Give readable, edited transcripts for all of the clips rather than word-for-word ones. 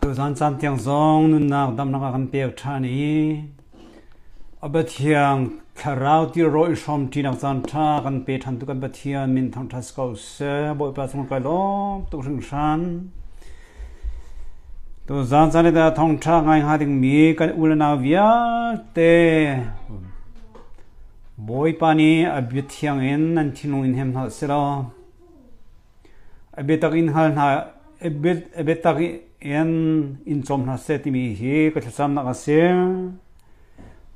Tuzan caan tiang zong nunnak damnak a kan pek ṭhan i a Pathian thlarau ti rawl i hrawm ṭinak caan ṭha kan pe ṭhan tu kan Pathian min thangṭhat si ko seh. Bawipa cung kai lawm tuk hringhran. Tuzan caan i dah thawngṭha ngai hnga dingmi kan u le nau vialte Bawipa nih a bia thiang in nan thinlung in hem hna selaw A biatak in hal hna, a biatak in in cawm hna seh timi hi ka thlacamnak a si.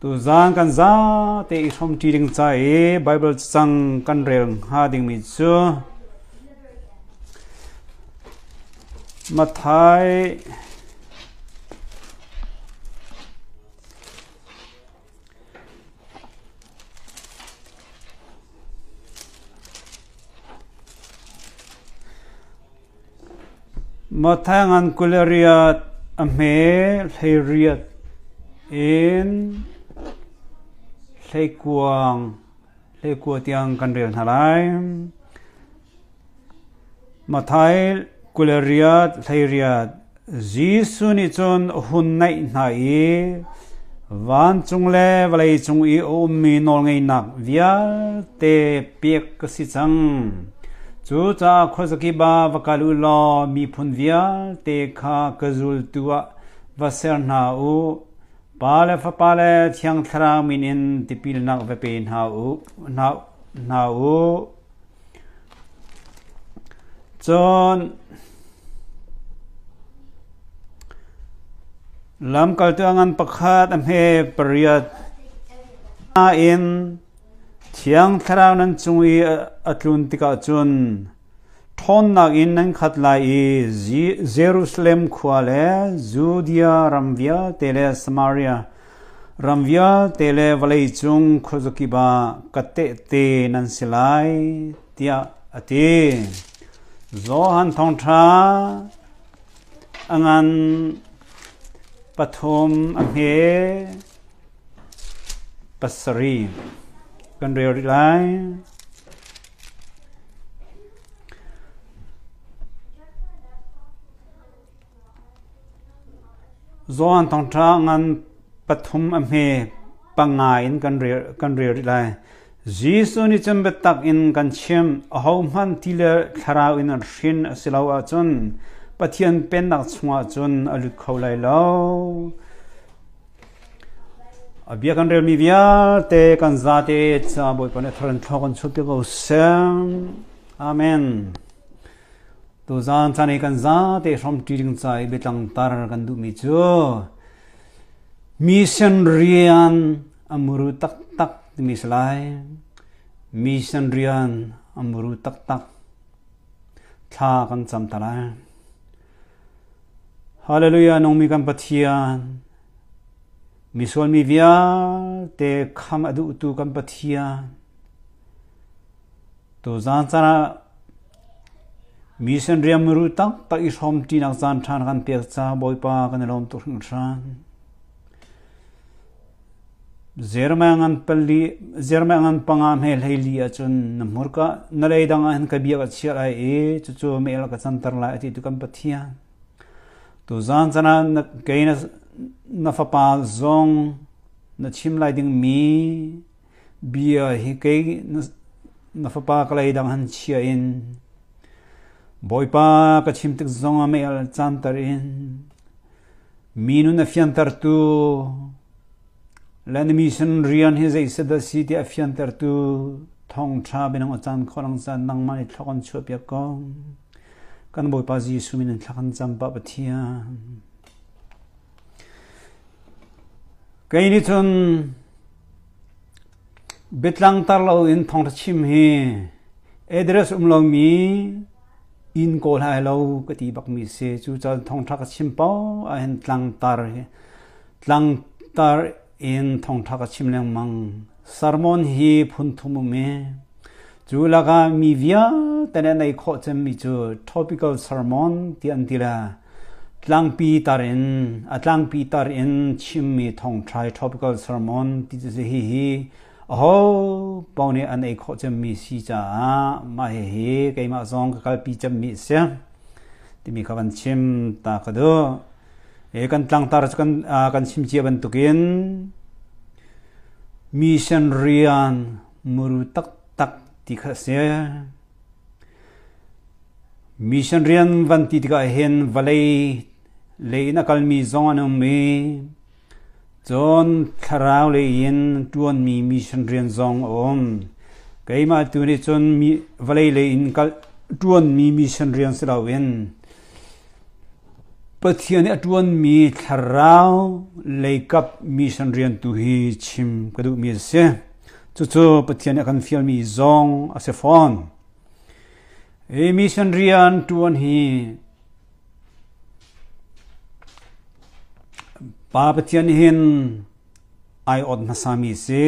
Tuzaan kan zate i hrawmṭi ding ca i Baibal cang kan rel hnga dingmi cu Matthai Matthai ngan 28 a hme 18 in hleikuang hleikua tiang kan rel hna lai. Matthai 28 18 Jesuh nih cun a hun naih hna i vancung le vawleicung i a ummi nawlngeihnak vialte pek ka si cang. Cucaah khuazakip ah va kal u law miphun vialte kha ka zultu ah va ser hna u. Pa le Fapa le Thiang Thlarau min in tipilnak va pe hna u. Hna u. Cun lamkaltu a ngan pakhat a hme pariat nain Thiang Thlarau nan cung i a tlun tikah cun ṭhawnnak in nan khat lai i Jerusalem khua le Judea ram vialte le Samaria Ram vialte le vawleicung khuazakip ah ka tehte nan si lai, tiah a ti. Johan Thawngṭha a ngan pathum a hme pasarih kan rel rih lai. Zawn thawngṭha ngan pathum a hme panga in kan rel rih lai. Jesuh nih cun biatak in kan chimh, ahohmanh ti le thlarau in an hrin a si lo ahcun Pathian Pennak chungah cun a lut kho lai lo. A bia kan relmi vialte kan zate ca Bawipa nih thar in thluak kan chuah piak ko seh. Amen. Tuzaan caan i kan zate hrawmṭi ding ca i biatlangtar kan duhmi cu mission rian a muru taktak timi si lai. Mission rian a muru taktak. Thla kan cam ta lai. Hallelujah nungmi kan Pathian misual mi vialte kham a duhtu kan Pathian Tuzaan caan ah mission riamru taktak i hrawmṭinak caan ṭha na kan pek caah Bawipa kan i lawm tuk hringhran. Jeremiah ngan pali Jeremiah ngan panga hme hleili ahcun na hmurka na lei dang ah hin ka bia ka chiah lai i cucu mel ka canter lai a ti tu kan Pathian. Tuzaan caan ah na kei na, na fapa zong na chim lai dingmi Bia hi kei na fapa ka lei dang han chia in Bawipa ka chim tik zong ah mei al canter in mi nun a fiantertu le na mission rian hi zei dah si ti a fiantertu thawngṭha bianung a caan khawh lang caan nangmah nih thluak an chuahpiak ko. Kan Bawipa Jesuh min in thla kan cam pah Pathian. Kei nih cun biatlangtar loin thawngṭha chim hi address um lomi inn kawl hai lo ka ti bakmi si. Cucaah thawngṭha ka chim paoh ahhin tlangtar tlangtar in thawngṭha ka chim lengmang. Sermon hi phun thum um i cu lakah mi vialte nih an ei khawh cemmi cu topical sermon ti an ti le Tlangpi tar in a tlangpi tar in chimmi thawngṭha topical sermon ti cu hihi aho paoh nih an ei khawh cemmi si caah mah hihi keimah zong ka kalpi cemmi a si timi kha van chim ta ka duh. He kan tlangtar cu kan kan chim cia bantukin mission rian muru taktak ti kha a si. Mission rian van ti tikah hin vawlei lei in a kalmi zong an um i cun thlarau lei in ṭuanmi mission rian zong a um. Keimah tu nih cun vawlei lei in kal ṭuanmi mission rian si loin Pathian nih a ṭuanmi thlarau leikap mission rian tu hi chim ka duhmi a si. Cucu Pathian nih a kan fialmi zong a si fawn. Hi mission rian ṭuan hi Pa Pathian hin ai ot hmasami a si.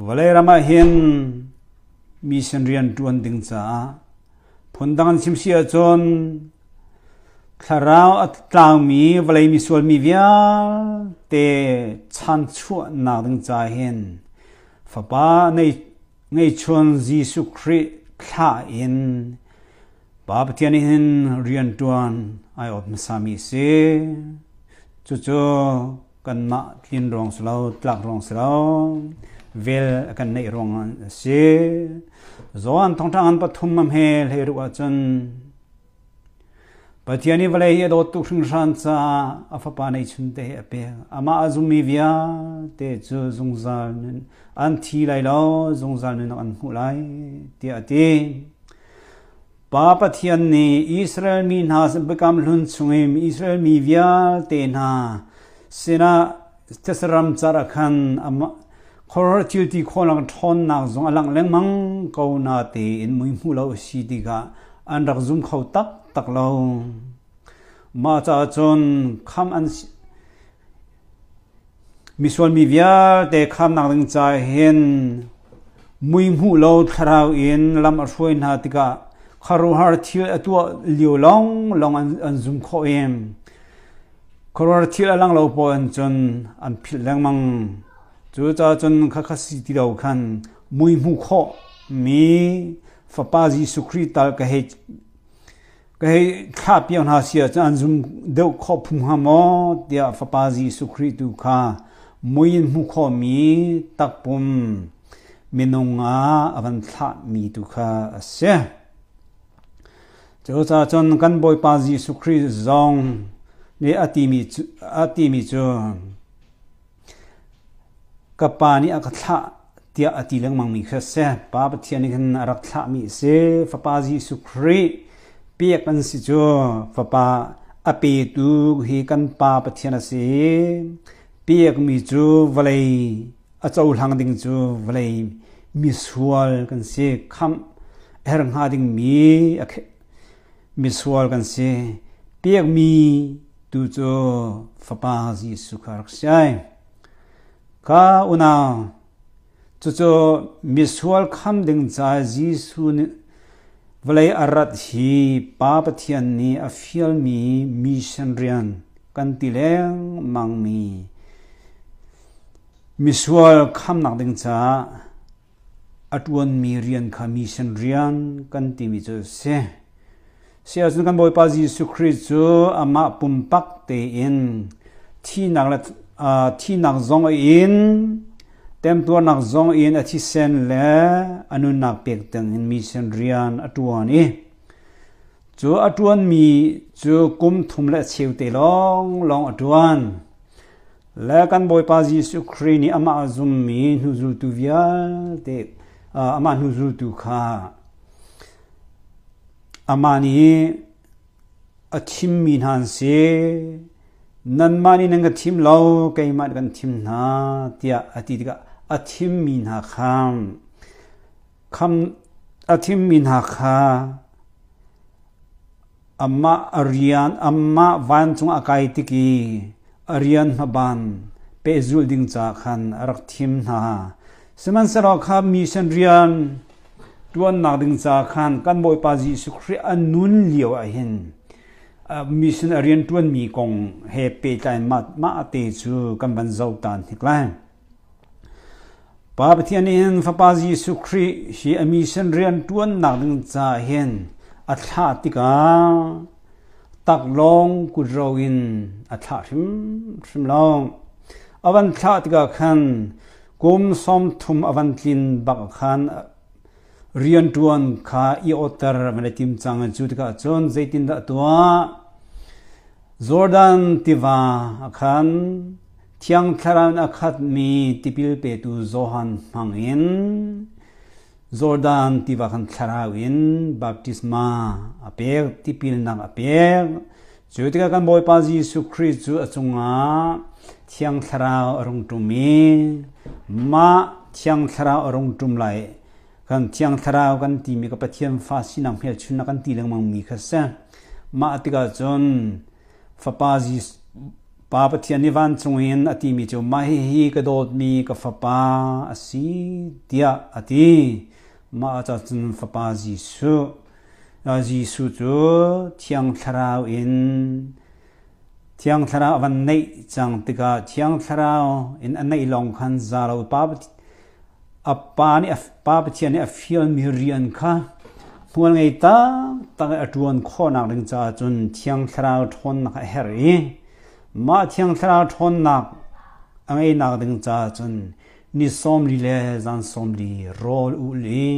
Vawlei ram ah hin mission rian ṭuan ding caah Phundang an chim si ahcun thlarau a tlaumi vawlei misual mi vialte chanchuahnak ding ca hin Fapa ngeihchun Jesuh Khrih thlah in Pa Pathian hin rianṭuan ai awt hmasami a si. Cucu kanmah tlin ruang si lo, tlak ruang si lo, vel a kan neih ruang a si. Johan thawngṭha ngan pathum a hme hlei ruh ahcun Pathian i vawlei hi a dawt tuk hringhran caah a fapa neihchun te hi a pek. Amah a zummi vialte cu zungzal nun an thi lai lo, zungzal nunnak an hmuh lai tiah a ti. Pa Pathian nih Israel mi hna Biakam Hlun chungin Israel mi vialte hna sinah these ram car ah khan khuaruahhar thil ti khawhnak ṭhawnnak zong a langh lengmang ko na tein mui hmuh lo a si tikah an rak zum kho taktak lo. Mah caah cun kham an Misual mi vialte khamnak ding ca hin mui hmuh lo thlarau in lam a hruai hna tikah khuaruahhar thil a tuah lio lawnglawng an zum khawh i khuaruahhar thil a lang lo paoh in cun an philh lengmang. Cucaah cun khakha si ti lo khan mui hmuh khawh mi Fapa Jesuh Khrih tal ka hei Ka hei thlah piak hna si ahcun an zum deuh khawh phung hnga maw tiah Fapa Jesuh Khrih tu kha mui in hmuh khawhmi takpum minung ah a van thlahmi tu kha a si. Cucaah cun kan Bawipa Jesuh Khrih zong nih a timi cu Ka pa nih a ka thlah tiah a ti lengmangmi kha a si. Pa Pathian nih khan a rak thlahmi a si. Fapa Jesuh Khrih pek an si cu Fapa a petu hi kan Pa Pathian a si. Pekmi cu vawlei a cohlang ding cu vawlei misual kan si. Khamh a herh hnga dingmi misual kan si. Pekmi tu cu Fapa Jesuh kha rak si ai. Ka unau, cucu misual kham ding ca Jesuh nih vawlei a rat hi Pa Pathian nih a fialmi mission rian kan ti lengmangmi misual khamnak ding caah a ṭuanmi rian kha mission rian kan timi cu a si. Si ahcun kan Bawipa Jesuh Khrih cu amah pumpak tein thihnak le thihnak zong in temtuarnak zong in a thisen le a nunnak pek ding in mission rian a ṭuan i cu a ṭuanmi cu kum thum le cheu te lawnglawng a ṭuan. Le kan Bawipa Jesuh Khrih nih amah a zummi hnuzultu vialte amah hnuzultu kha amah nih a thimmi hna an si. Nanmah nih nan ka thim lo, keimah nih kan thim hna tiah a ti tikah a thimmi hna kha kham a thimmi hna kha Amah a rian amah vancung a kai tik i a rian hmaban pehzulh ding ca khan a rak thim hna. Sihmanhsehlaw kha mission rian ṭuannak ding ca khan kan Bawipa Jesuh Khrih a nun lio ah hin mission a rian ṭuanmi kong he pehtlai mah te cu kan van zoh ta hnik lai. Pa Pathian nih hin Fapa Jesuh Khrih hi a mission rian ṭuannak ding caah hin a thlah tikah Taklawng kutro in a thlah hrimhrim lo. A van thlah tikah khan kum 30 a van tlin bak khan rianṭuan kha i awtter van i tim cang. Cu tikah cun zeitindah a tuah? Jordan tiva ah khan Thiang Thlarau in a khatmi tipil petu Johan hmangin Jordan tiva khan thlarau in baptisma a pek, tipilnak a pek. Cu tikah kan Bawipa Jesuh Khrih cu a cungah Thiang Thlarau a rung ṭum i mah Thiang Thlarau a rung ṭum lai kan Thiang Thlarau kan timi ka Pathian fa sinak hmelchunhnak kan ti lengmangmi kha si. Mah tikah cun Fapa Jesuh Pa Pathian nih vancung in a timi cu mah hihi ka dawtmi ka fapa a si tiah a ti. Mah ah cun Fapa Jesuh Jesuh cu Thiang Thlarau in Thiang Thlarau a van neih cang tikah Thiang Thlarau in a neih lawng khan za lo Pa a pa nih Pa Pathian nih a fialmi rian kha hmual ngei taktak i a ṭuan khawhnak ding caah cun Thiang Thlarau ṭhawnnak a herh i mah Thiang Thlarau ṭhawnnak a ngeihnak ding caah cun ni 40 le zan 40 rawl ul i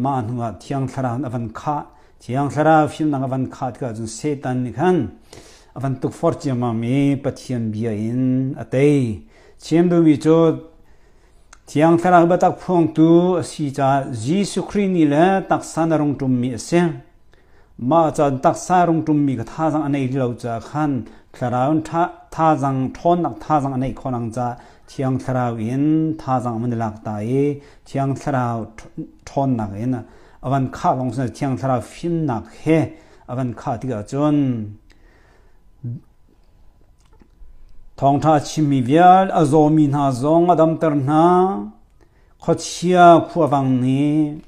mah hnuah Thiang Thlarau in a van khah. Thiang Thlarau fimnak a van khah tikah cun Satan nih khan a van tukforh ciammam i Pathian bia in a tei. Chim duhmi cu Thiang Thlarau biatak phuangtu a si caah Jesuh Khrih nih le taksa na rung ṭummi a si. Mah caan taksa rung ṭummi kha thazang a nei lo caah khan Thlarau in thazang ṭhawnnak thazang a neih khawh nang caah Thiang Thlarau in thazang a van i lak ta i Thiang Thlarau ṭhawnnak in a van khah lawng sin Thiang Thlarau fimnak he a van khah tikah cun Thawngṭha a chimmi vial a zawmi hna zong a damter hna. Khuachia khuavang nih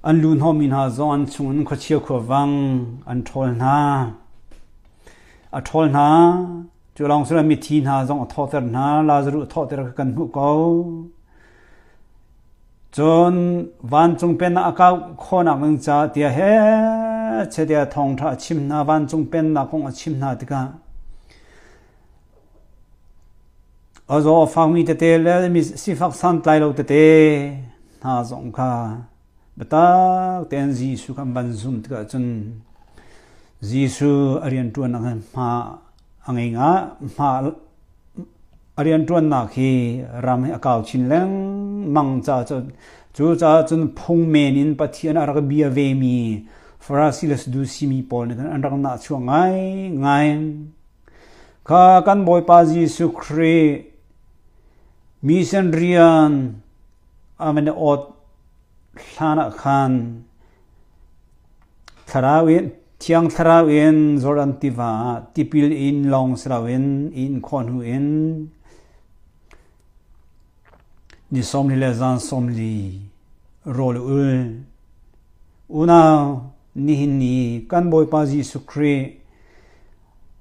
an lu hnawhmi hna zong an chungin khuachia khuavang an ṭhawl hna. A ṭhawl hna. Cu lawng si lo mithi hna zong a thawhter hna. Lazaruh a thawhter kha kan hmuh ko. Cun vancung pennak a kau khawhnak ding caah tiah he tiah thawngṭha a chim hna, vancung pennak kong a chim hna tikah a zaw a fakmi tete le mi sifak santlai lo tete hna zong kha biatak tein Jesuh kha an van zum tikah cun Jesuh a rianṭuannak hma a ngei nga hma A rianṭuannak hi ram hi a kau chin lengmang caah cucaah cun phung men in Pathian a rak bia vemi Farasi le Sadusi mi pawl nih khan an rak nahchuah ngaingai. Kha kan Bawipa Jesuh Khrih mission rian a van i awt hlan ah khan Thlarau in Thiang Thlarau in Jordan tiva ah tipil in lawng si loin inn khawh hnu in ni 40 le zan 40 rawl ul. Unau, nihin ni kan Bawipa Jesuh Khrih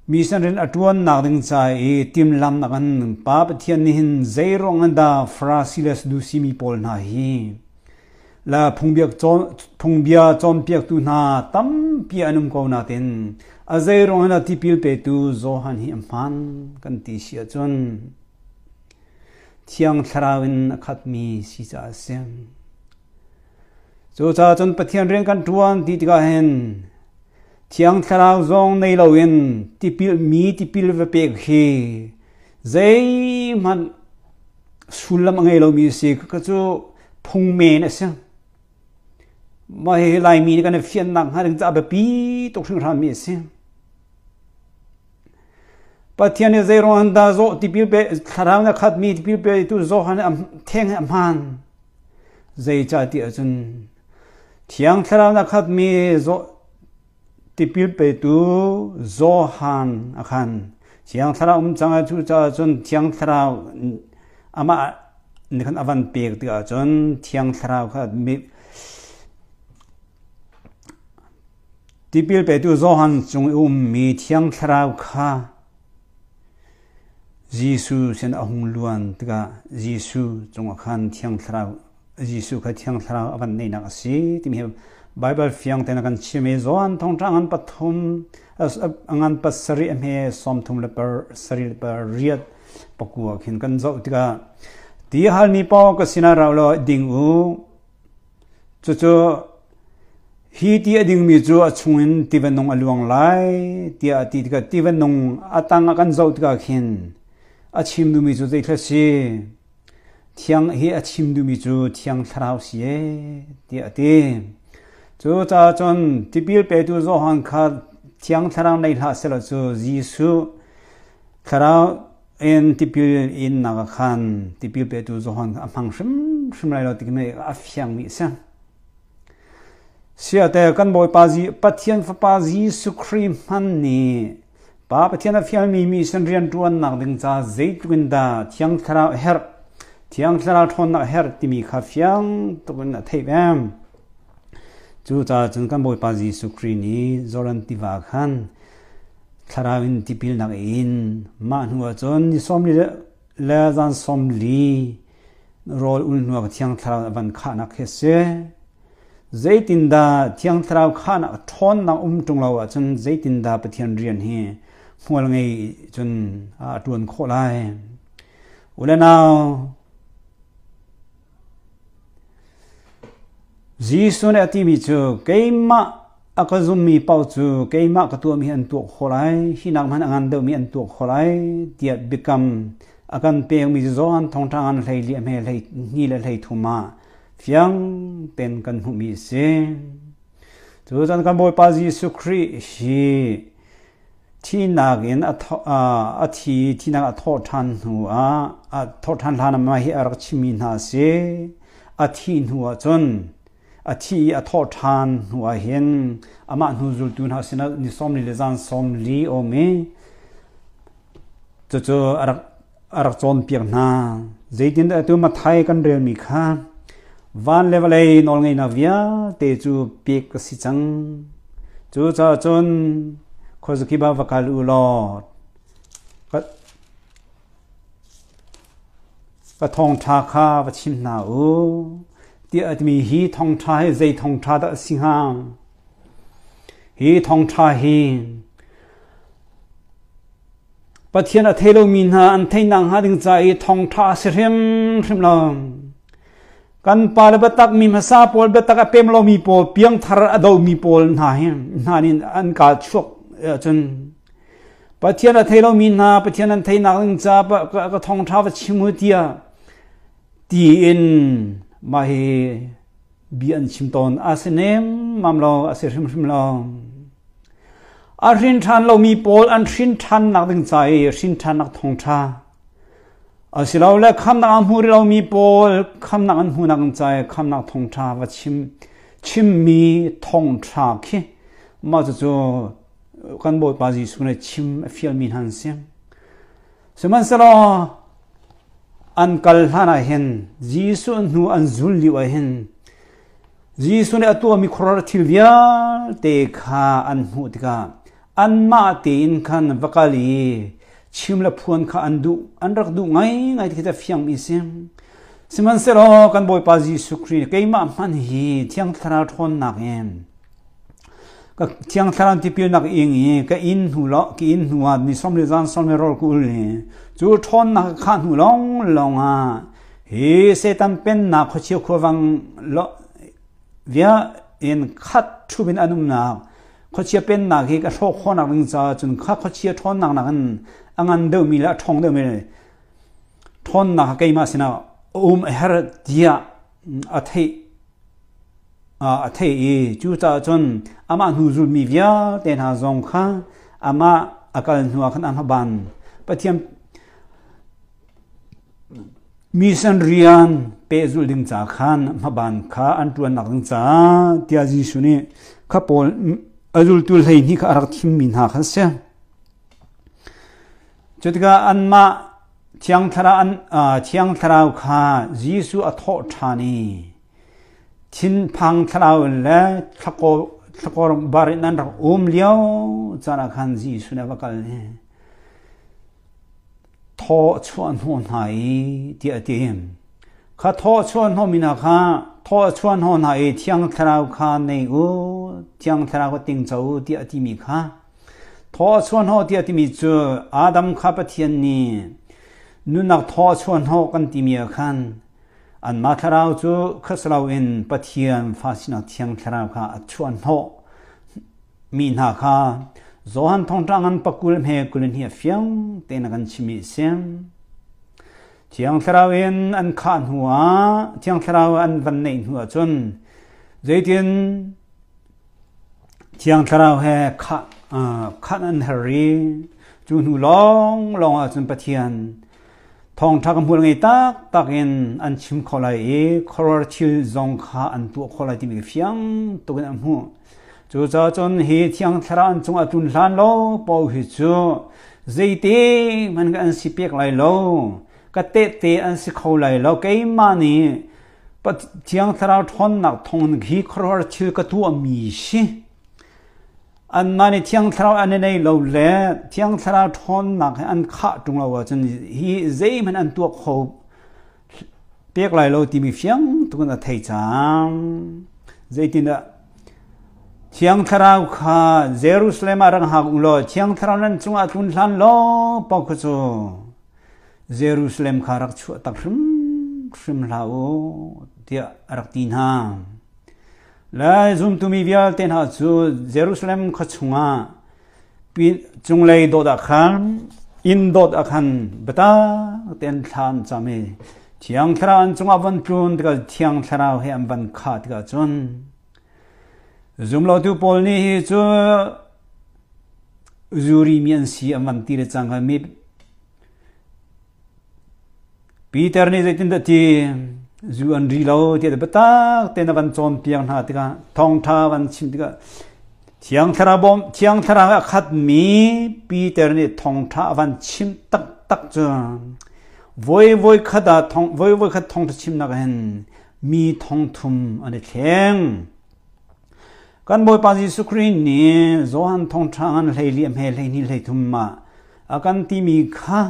mission rian a ṭuannak ding ca i timhlamnak an Pa Pathian nih hin zeiruang in dah Farasi le Sadusi mi pawl hna hi La phungbia cawnpiaktu hna tampi an um ko nain a zeiruang in tipil petu Johan hi a hmaan kan ti si ahcun Thiang Thlarau in a khatmi si caah a si. Cucaah cun Pathian rian kan ṭuan ti tikah hin Thiang Thlarau zong nei loin tipil mi tipil va pek hi zeihmanh sullam a ngei lomi a si. Khakha cu phung men a si. Mah hihi Laimi nih kan i fiannak hnga ding caah biapi tuk hringhranmi a si. Pathian nih zeiruang dah zawh tipil pe thlarau na khatmi tipil pe tu Johan a theng a hmaan. Zeicah ti ahcun Thiang Thlarau na khatmi zawh tipil petu Johan a khan. Thiang Thlarau um cang ah cucaah cun Thiang Thlarau amah nih khan a van pek tikah cun Thiang Thlarau kha tipil petu Johan cung i ummi Thiang Thlarau kha Jesuh sin a hung luan tikah Jesuh cungah khan Thiang Thlarau Jesuh kha Thiang Thlarau a van neihnak a si timi hi. Baibal fiang tein a kan chim i Johan thawngṭha ngan pathum ngan pasarih a hme 30 le pasarih le pariat pakua khin kan zoh tikah ti halmi paoh ka sinah ra law ding u. Cucu hi ti a dingmi cu a chungin tiva nung a luang lai tiah a ti tikah tiva nung a tang ah kan zoh tikah khin a chim duhmi cu zeithla si? Thiang hi a chim duhmi cu Thiang Thlarau si e tiah a ti. Cucaah cun tipil petu Johan kha Thiang Thlarau nei hlah sehlaw cu Jesuh Thlarau in tipil innak ah khan tipil petu Johan kha a hmang hrimhrim lai lo ti khi a fiangmi a si. Siate kan Bawipa Pathian Fapa Jesuh Khrih hman nih Pa Pathian a fialmi mi sin rianṭuannak ding ca zeitluk in dah Thiang Thlarau a herh, Thiang Thlarau ṭhawnnak a herh timi kha fiang tuk in a theih ve. Cucaah cun kan Bawipa Jesuh Khrih nih Jordan tiva khan Thlarau in tipilnak in mah hnu ah cun ni 40 le zan 40 rawl ul hnu ah Thiang Thlarau a van khahnak khi a si. Zeitindah Thiang Thlarau khahnak ṭhawnnak um ṭung lo ahcun zeitindah Pathian rian hi hmual ngei cun a ṭuan khawh lai? U le nau, Jesuh nih a timi cu keimah a ka zummi paoh cu keimah ka tuahmi hi an tuah khawh lai, hi nak hmanh a ngan deuhmi an tuah khawh lai tiah biakam a kan pekmi cu Johan thawngṭha ngan 14 a hme 12 le 13 ah fiang tein kan hmuhmi a si. Cu cun kan Bawipa Jesuh Khrih hi Thihnak in a thi thihnak a thawh ṭhan hnu ah a thawh ṭhan hlan ah mah hi a rak chimmi hna a si. A thih hnu ah cun a thi i a thawh ṭhan hnu ah hin amah hnu zultu hna sinah ni 40 le zan 40 um i cucu a rak a rak cawnpiak hna. Zeitindah atu Matthai kan relmi kha van le vawlei nawlngeihnak vialte cu pek ka si cang. Cucaah cun khuazakip ah va kal u law ka thawngṭha kha va chim hna u tiah a timi hi thawngṭha hi zei thawngṭha dah a si hnga? Hi thawngṭha hi Pathian a thei lomi hna an theihnak hnga ding ca i thawngṭha a si hrimhrim lo. Kan pa le biatak mi hmasa pawl biatak a pem lomi pawl piangthar a domi pawl hna hi hna nih an ka chuak ahcun Pathian a thei lomi hna Pathian an theihnak ding ca ka thawngṭha va chim u tiah tiin mah hi bia an chim tawn a si nemmam lo a si hrimhrim lo. A hrin ṭhan lomi pawl an hrin ṭhannak ding ca i hrin ṭhannak thawngṭha asilole khamnak a hmu rih lomi pawl khamnak an hmuhnak ding ca i khamnak thawngṭha va chim chimmi thawngṭha khi mah cucu kan Bawipa Jesuh nih chim a fialmi hna an si. Sihmanhsehlaw an kal hlan ah hin Jesuh hnu an zul lio ah hin Jesuh nih a tuahmi khuaruahhar thil vialte kha an hmuh tikah anmah tein khan va kal i chim le phuan kha an duh an rak duh ngaingai ti khi a fiangmi a si. Sihmanhsehlaw kan Bawipa Jesuh Khrih keimah hmanh hi Thiang Thlarau ṭhawnnak in ka Thiang Thlarau tipilnak ing i ka inn hnu lo ka inn hnu ah ni 40 zan 40 rawl ka ul i cu ṭhawnnak ka khah hnu lawnglawng ah Hi Satan pennak khuachia khuavang via in khat ṭhup in an umnak khuachia pennak hi ka hrawh khawhnak ding caah cun kha khuachia ṭhawnnak nakin a ngan deuhmi le a ṭhawng deuhmi ṭhawnnak kha keimah sinah a um a herh tiah a theih a theih i cucaah cun amah hnu zulmi vialte hna zong kha amah a kal hnu ah khan a hmaban Pathian Mission rian pehzulh ding ca khan hmaban kha an ṭuannak ding caah tiah Jesuh nih kha pawl a zultu 12 kha a rak thimmi hna kha a si. Cu tikah anmah Thiang Thlarau, an, Thiang Thlarau kha Jesuh a thawh ṭhan i thinphang thlarau in le thlakawr bar in an rak um lio caan ah khan Jesuh nih a va kal i Thaw a chuah hnawh hna i tiah a ti. Kha thaw a chuah hnawhmi hna kha thaw a chuah hnawh hna i Thiang Thlarau kha nei u, Thiang Thlarau kha tingco u tiah a timi kha thaw a chuah hnawh tiah timi cu Adam kha Pathian nih nunnak thaw a chuah hnawh kan timi ah khan anmah thlarau cu kha si loin Pathian fa sinak Thiang Thlarau kha a chuah hnawh mi hna kha Johan thawngṭha ngan pakul hme kulin hi a fiang tein a kan chimmi a si. Thiang Thlarau in an khah hnuah, Thiang Thlarau an van neih hnuah cun zeitin Thiang Thlarau he khah, khah an her i cu hnu lawnglawng ah cun Pathian thawngṭha ka hmual ngei taktak in an chim kho lai i khuaruahhar thil zong kha an tuah khawh lai timi fiang tuk in an hmuh. Cucaah cun hi Thiang Thlarau an cungah tlun hlan lo paoh hi cu zeite hmanh an si pek lai lo, ka tehte an si kho lai lo. Keimah nih Thiang Thlarau ṭhawnnak thawng hi khuaruahhar thil ka tuahmi si. Anmah nih Thiang Thlarau an i nei lo le Thiang Thlarau ṭhawnnak he an khah ṭung lo ahcun hi zeihmanh an tuah kho pek lai lo timi fiang tuk in a thei cang. Zeitindah Thiang Thlarau kha Jerusalem ah rak hngak u law Thiang Thlarau nan cungah tlun hlan law paoh kha cu Jerusalem kha rak chuah tak hrimhrim hlah u tiah a rak ti hna. Le zumtu mi vialte hna cu Jerusalem khua chungah Cunglei dawt ah khan inn dawt ah khan biatak tein thla an cam i Thiang Thlarau an cungah von tlun tikah Thiang Thlarau he an van khah tikah cun zumlotu pawl nih hi cu zuri mi an si an van ti le cang mi Peter nih zeitindah ti zu an ri lo tiah biatak tein a van cawnpiak hna tikah thawngṭha van chim tikah Thiang Thlarau bawm Thiang Thlarau a khatmi Peter nih thawngṭha a van chim taktak cu voi voi khat ah thong voi voi khat thawngṭha chimnak hin mi thongthum an i thleng. Kan Bawipa Jesuh Khrih nih Johan thawngṭha ngan hleili a hme hleihnih hleithum ah a kan timi kha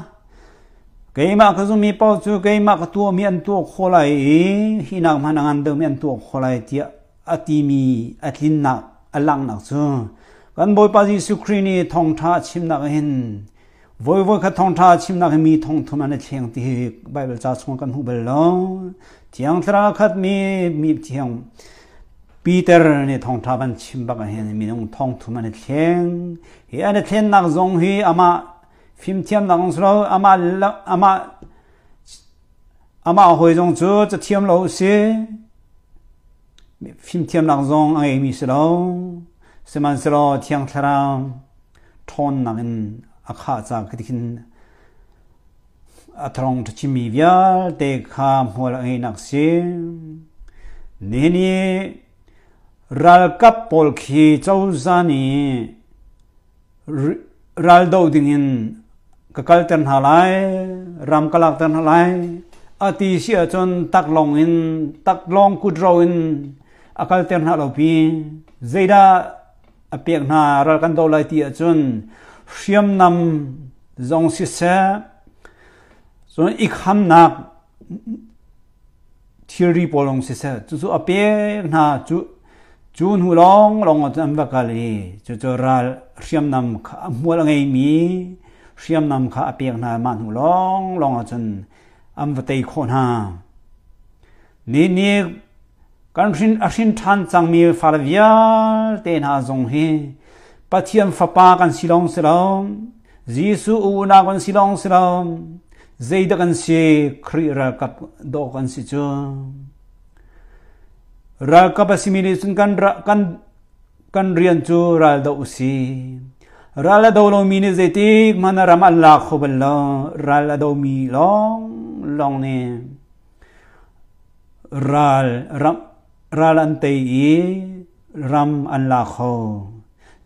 keimah ka zummi paoh cu keimah ka tuahmi an tuah khawh lai i hi nak hmanh a ngan deuhmi an tuah khawh lai tiah a timi a tlinnak a langhnak cu kan Bawipa Jesuh Khrih nih thawngṭha a chimnak hin voi voi khat thawngṭha a chimnak hi mi thongthum an i thleng ti hi Baibal ca chung kan hmu bal lo. Thiang Thlarau khat mi mi thiang Peter nih thawngṭha van chim bak ah hin minung thongthum an i thleng. Hi an i thlennak zong hi amah fimthiamnak zong si lo, amah amah amah hawi zong cu cathiam lo si. Fimthiamnak zong a ngeimi si lo. Sihmanhsehlaw Thiang Thlarau ṭhawnnak in a khah caah khitikhin a thawng ṭhachimmi vialte kha hmual a ngeihnak si. Nihin i ralkap pawl khi cozah nih raldo dingin ka kalter hna lai, ram ka lakter hna lai, a ti si ahcun taklawng in taklawng kutro in a kalter hna lo pi. Zeidah a pek hna ral kan do lai ti ahcun hriamnam zong siseh cun i khamnak thilri pawl zong siseh cucu a pek hna cu cu hnu lawng lawng ah cun an va kal i cucu ral hriamnam kha a hmual a ngeimi hriamnam kha a pek hna mah hnu lawng lawng ah cun an va tei khawh hna ni ni Kan hrin a hrin ṭhan cangmi fale vialte hna zong hi Pathian Fapa kan si lawng si lo, Jesuh unau kan si lawng si lo, zeidah kan si Khrih ralkap dawh kan si cu. Ralkap a simi nih cun kan, kan, kan rian cu ral doh u si. Ral a do lomi nih zeitik hmanh a ram an la kho bal lo. Ral a domi lawng lawng nih Ral, ram, ral an tei i ram an la kho.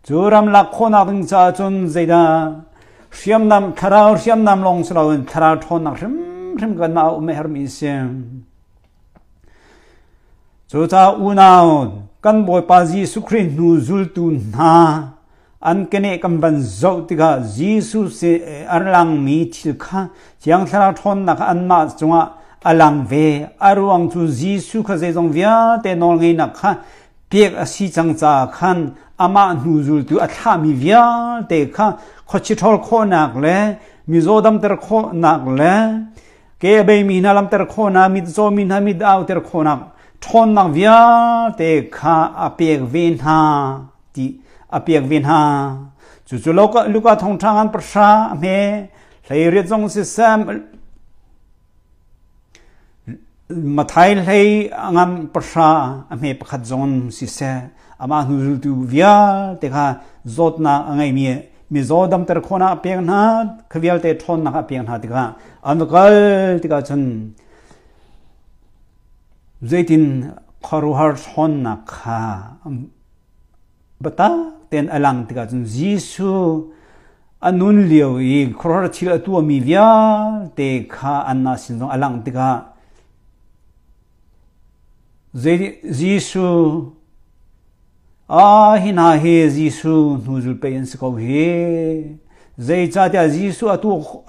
Cu ram lak khawhnak ding caah cun zeidah hriamnam, thlarau hriamnam lawng si loin thlarau ṭhawnnak hrimhrim kanmah a um a herhmi a si. Cucaah unau, kan Bawipa Jesuh Khrih hnu zultu hna an keneh kan van zoh tikah Jesuh si a langmi thil kha Thiang Thlarau ṭhawnnak kha anmah cungah a lang ve. A ruang cu Jesuh kha zeizong vialte nawlngeihnak kha pek a si cang caah khan amah hnu zultu a thlahmi vialte kha khuachi ṭhawl khawhnak le mizaw damter khawhnak le ke a beimi hna lamter khawhnak, mitzaw mi hna mit auter khawhnak ṭhawnnak vialte kha a pek ve hna ti a pek ve hna. Cucu Luka thawngṭha ngan pahra a hme 18 zong siseh Mathai hlei ngan pahra a hme pakhat zong siseh amah hnu zultu vialte kha zawtnak a ngeimi mizaw damter khawhnak a pek hna kha vialte ṭhawnnak a pek hna tikah an va kal tikah cun zeitin khuaruahhar ṭhawnnak kha biatak tein a lang tikah cun Jesuh a nun lio i khuaruahhar thil a tuahmi vialte kha anmah sin zong a langh tikah Jesuh ah hi hna hi Jesuh hnuzul pei an si ko hi. Zeicahtiah Jesuh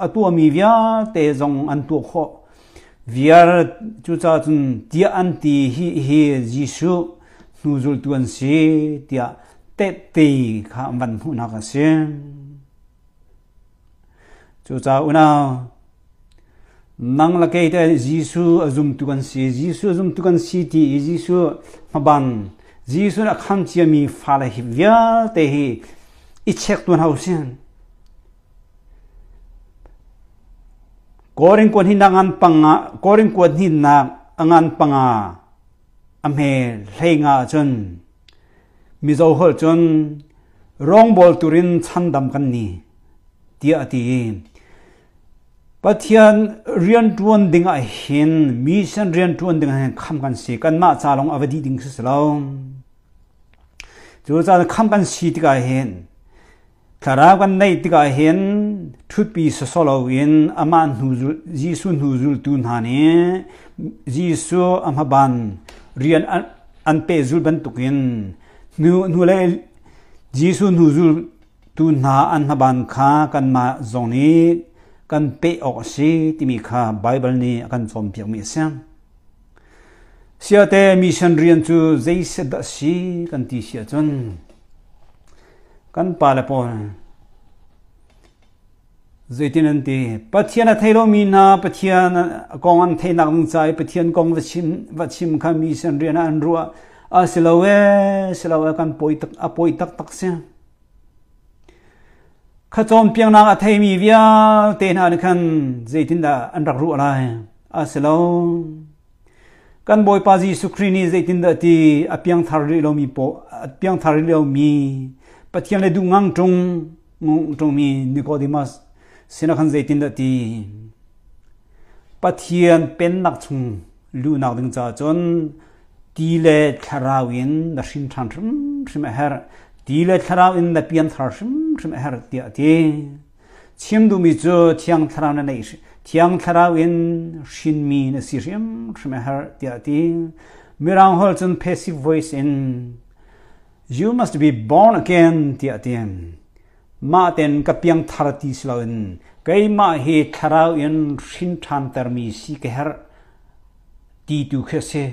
a tuahmi vialte zong an tuah khawh. Viar cucaah cun tiah an ti hi hi Jesuh hnuzultu an si tiah tehte kha an van hmuhnak a si. Cucaah unau, nang le kei te Jesuh a zumtu kan si. Jesuh a zumtu kan si ti i Jesuh hmaban, Jesuh nih a kham ciami fale hi vialte hi i check tuan hau sin. Korin kuan hinak ngan panga, Korin kuan hinak a ngan panga a hme hlei nga cun Mizo holh cun rawngbawl turin chandam kan ni tiah a ti. Pathian rianṭuan ding ah hin mission rianṭuan ding ah hin kham kan si. Kanmah ca lawng a va dih ding si si lo. Cucaah kham kan si tikah hin thlarau kan neih tikah hin ṭhutpi sawsawh loin amah hnu Jesuh hnu zultu hna nih Jesuh a hmaban rian an pehzul bantukin hnu hnulei Jesuh hnu zultu hna an hmaban kha kanmah zong nih kan peh awk a si timi kha Baibal nih a kan cawnpiakmi a si. Siate mission rian cu zei set dah si kan ti si ahcun kan pale pawl zeitin an ti Pathian a thei lomi hna Pathian kong an theihnak ding ca i Pathian kong va chim va chim kha mission rian ah an ruah a si lo ee si lo ee kan poi tak a poi taktak si kha cawnpiaknak a theimi vialte hna nih khan zeitindah an rak ruah lai a si lo Kan Bawipa Jesuh Khrih nih zeitindah ti a piangthar rih lomi paw a piangthar rih lomi Pathian le duh ngang ṭung ṭungmi Nicodemus sinah khan zeitindah ti Pathian pennak chung luhnak ding caah cun ti le thlarau in na hrin ṭhan hrimhrim a herh. Ti le thlarau in na pianthar hrimhrim a herh tiah a ti. Chim duhmi cu Thiang Thlarau na neih Thiang Thlarau in hrinmi na si hrimhrim a herh tiah a ti. Mirang holh cun passive voice in you must be born again tiah a ti. Mah ten ka piangthar ti si loin keimah hi thlarau in hrin ṭhan termi si ka herh ti tu khi a si.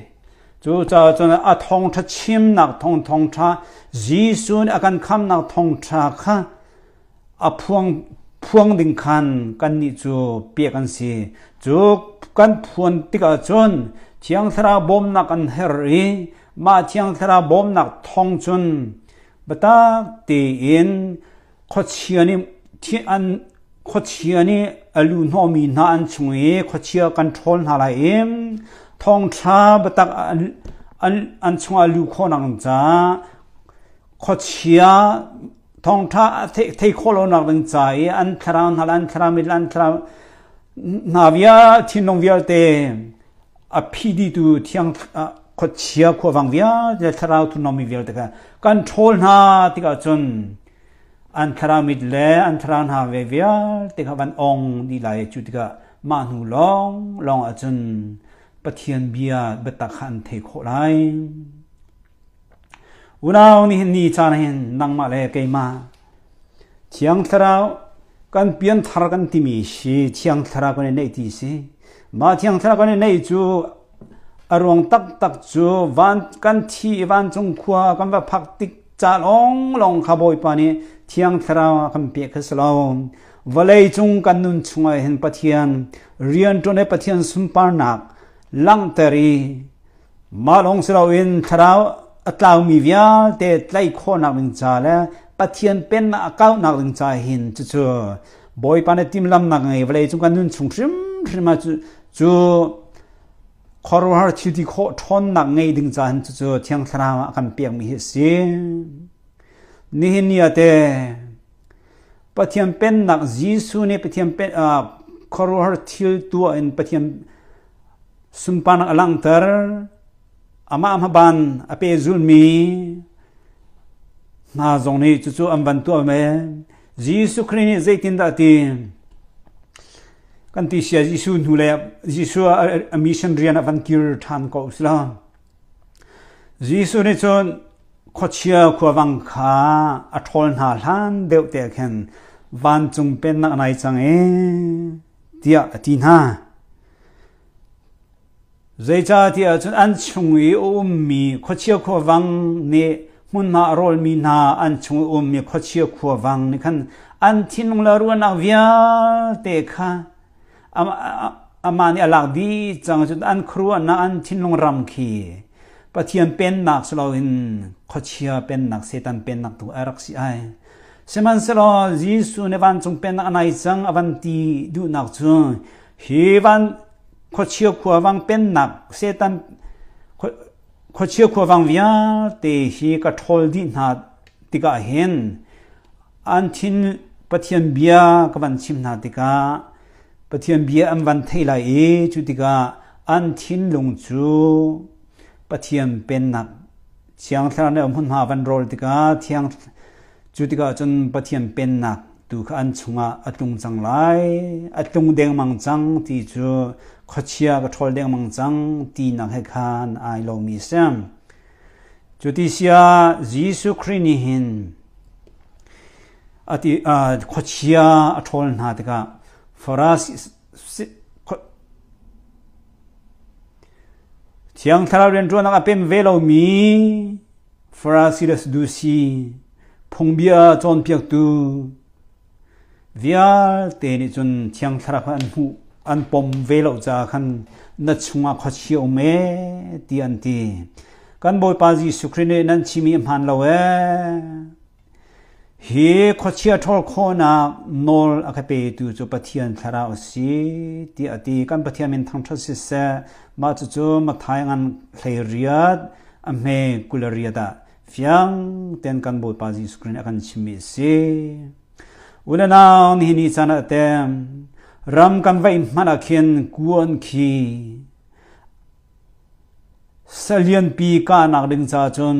Cu caah cun a thawngṭha chimnak thawng thawngṭha Jesuh nih a kan khamnak thawngṭha kha A phuang, phuang ding khan kannih cu pek an si. Cu kan phuan tikah cun Thiang Thlarau bawmnak an herh i mah Thiang Thlarau bawmnak thawng cun biatak tein khuachia nih an khuachia nih a lu hnawhmi hna an chung i khuachia kan ṭhawl hna lai i thawngṭha biatak an, an, an chungah lu khawhnak caah khuachia thawngṭha a thei khawh lonak ding ca i an thlarau hna le an thlarau mit le an thlarau hna vial thinlung vialte a phi dihtu thiang khuachia khuavang vialte thlarau thurhnawmmi vialte kha kan ṭhawl hna tikah cun an thlarau mit le an thlarau hna ve vialte kha van ong dih lai cu tikah mah hnu lawng lawng ahcun Pathian bia biatak kha an thei khawh lai. Unau nihin ni caan hin nangmah le keimah Thiang Thlarau kan pianthar kan timi si Thiang Thlarau kan i neih ti si. Mah Thiang Thlarau kan i neih cu a ruang taktak cu van kan thi i vancung khua kan va phak tik ca lawnglawng kha Bawipa nih Thiang Thlarau a kan pek kha si lo. Vawlei cung kan nun chungah hin Pathian rianṭuan le Pathian sunparnak langhter i mah lawng si loin thlarau a tlaumi vialte tlaih khawhnak ding ca le Pathian pennak a kauhnak ding ca hin cucu Bawipa nih timhlamnak ngei vawlei cung kan nun chung hrimhrim ah cu khuaruahhar thil ti khawh ṭhawnnak ngei ding ca hin cucu Thiang Thlarau ah a kan pekmi hi a si. Nihin ni ah teh Pathian pennak Jesuh nih Pathian pen, khuaruahhar thil tuah in Pathian sunparnak a langhter. Amah hmaban a pehzulmi hna zong nih cucu an van tuah ve. Jesuh Khrih nih zeitindah a ti? Kan ti sia Jesuh hnu le Jesuh a mission rian a van kir ṭhan ko si lo. Jesuh nih cun khuachia khuavang kha a ṭhawl hna hlan deuh te khin vancung pennak nai cang e tiah a ti hna. Zeicahtiah cun an chung i a ummi khuachia khuavang nih hmunhma a rawlmi hna an chung i ummi khuachia khuavang nih khan an thinlung le ruahnak vialte kha amah nih a lak dih cang cun an khuaruahnak an thinlung ram khi Pathian pennak si loin khuachia pennak Satan pennak tu a rak si ai. Sihmanhsehlaw Jesuh nih vancung pennak a nai cang a van ti duhnak cu hi van khuachia khuavang pennak Satan khuachia khuavang vialte hi ka ṭhawl dih hna tikah hin an thin Pathian bia ka van chim hna tikah Pathian bia an van theih lai i cu tikah an thinlung cu Pathian pennak Thiang Thlarau nih hmunhma van rawl tikah thiang Cu tikah cun Pathian pennak tu kha an chungah a tlung cang lai, a tlung dengmang cang ti cu khuachia ka ṭhawl dengmang cang tinak he khan ai lomi a si. Cu ti siah Jesuh Khrih nih hin a ti, khuachia a ṭhawl hna tikah Farasi Thiang Thlarau rianṭuannak a pem ve lomi Farasi le Sadusi phungbia cawnpiaktu vialte nih cun Thiang Thlarau kha an hmuh an pom ve lo caah khan na chungah khuachia um ee ti an ti. Kan Bawipa Jesuh Khrih nih nan chimmi a hmaan lo ee. Hi khuachia ṭhawl khawhnak nawl a ka petu cu Pathian Thlarau a si tiah a ti. Kan Pathian min thangṭhat siseh, mah cucu Matthai ngan 18 a hme 28 ah fiang tein kan Bawipa Jesuh Khrih nih a kan chimmi a si. U le nau, nihin ni caan ah teh ram kan vaih hmanh ah khin kuan khi salianpi kahnak ding ca cun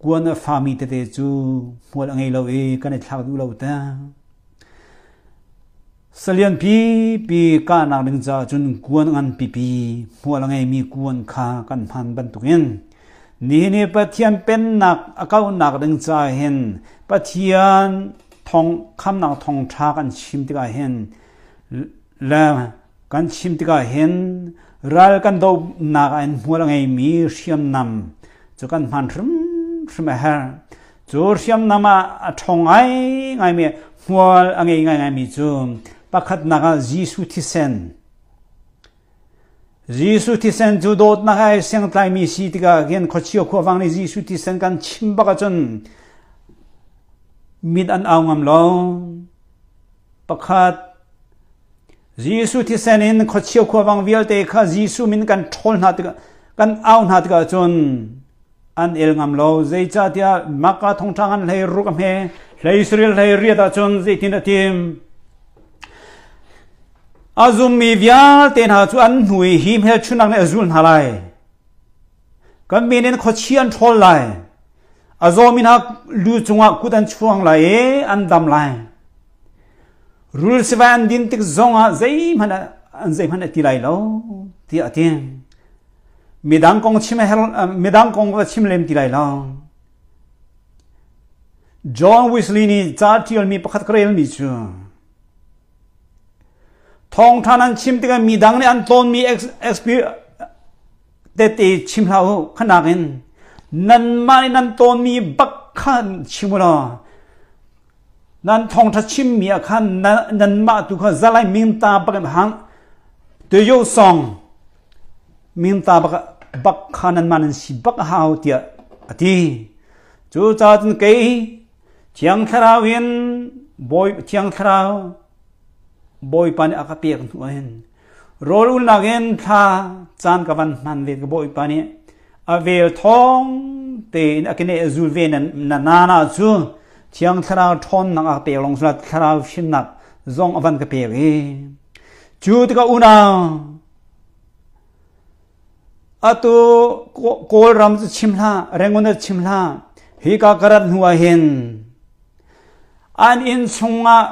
kuan a fami tete cu hmual a ngei lo i kan i thlak duh lo te. Salian pipi kahnak ding caah cun kuan ngan pipi hmual a ngeimi kuan kha kan hman bantukin nihin i Pathian pennak a kauhnak ding caah hin Pathian thong khamnak thawngṭha kan chim tikah hin le Kan chim tikah hin ral kan dohnak ah in hmual a ngeimi hriamnam cu kan hman hrimhrim a herh. Cu hriamnam ah a ṭhawng ngaingaimi hmual a ngei ngaingaimi cu pakhatnak ah Jesuh thisen. Jesuh thisen cu dawtnak ai sengtlaimi si tikah hin khuachia khuavang nih Jesuh thisen kan chim bak ahcun mit an au ngam lo. Pakhat Jesuh thisen in khuachia khuavang vialte kha Jesuh min kan ṭhawl hna tikah kan au hna tikah cun an el ngam lo. Zeicahtiah Maka thongṭha ngan hlei ruk a hme, hlei saril hlei riat ahcun zeitin a tim? A zummi vialte hna cu an hnu i hi hmelchunhnak nih a zul hna lai. Kan min in khuachia an ṭhawl lai. A zawmi hna lu cungah kut an chuang lai i an dam lai. Rul sivai an din tik zongah zeihmanh an zeihmanh a ti lai lo tiah a ti. Midang kong chim midang kong va chim lem ti lai lo. John Wesley nih ca ṭialmi pakhat ka relmi cu. Thawngṭha nan chim tikah midang nih an tawnmi tete chim hlah u. Khanak in nanmah nih nan tawnmi bak kha chim u law nan thawngṭha chimmi ah khan nanmah tu kha zalai mingta bak in hang tuyo song mingta bak bak kha nanmah nan si bak a hau tiah a ti. Cu cun kei Thiang Thlarau in Bawi Thiang Thlarau Bawipa nih a ka pek hnu ah hin rawl ulnak in thla caan ka van hman ve ka Bawipa nih a vel thawng tein a kene a zul ve na na na cu Thiang Thlarau ṭhawnnak a ka pek lawng sila Thlarau fimnak zong a van ka pek i cu tikah unau Atu Kawlram cu chim hlah, Rangoon ah chim hlah. Hika ka rat hnu ah hin an inn chungah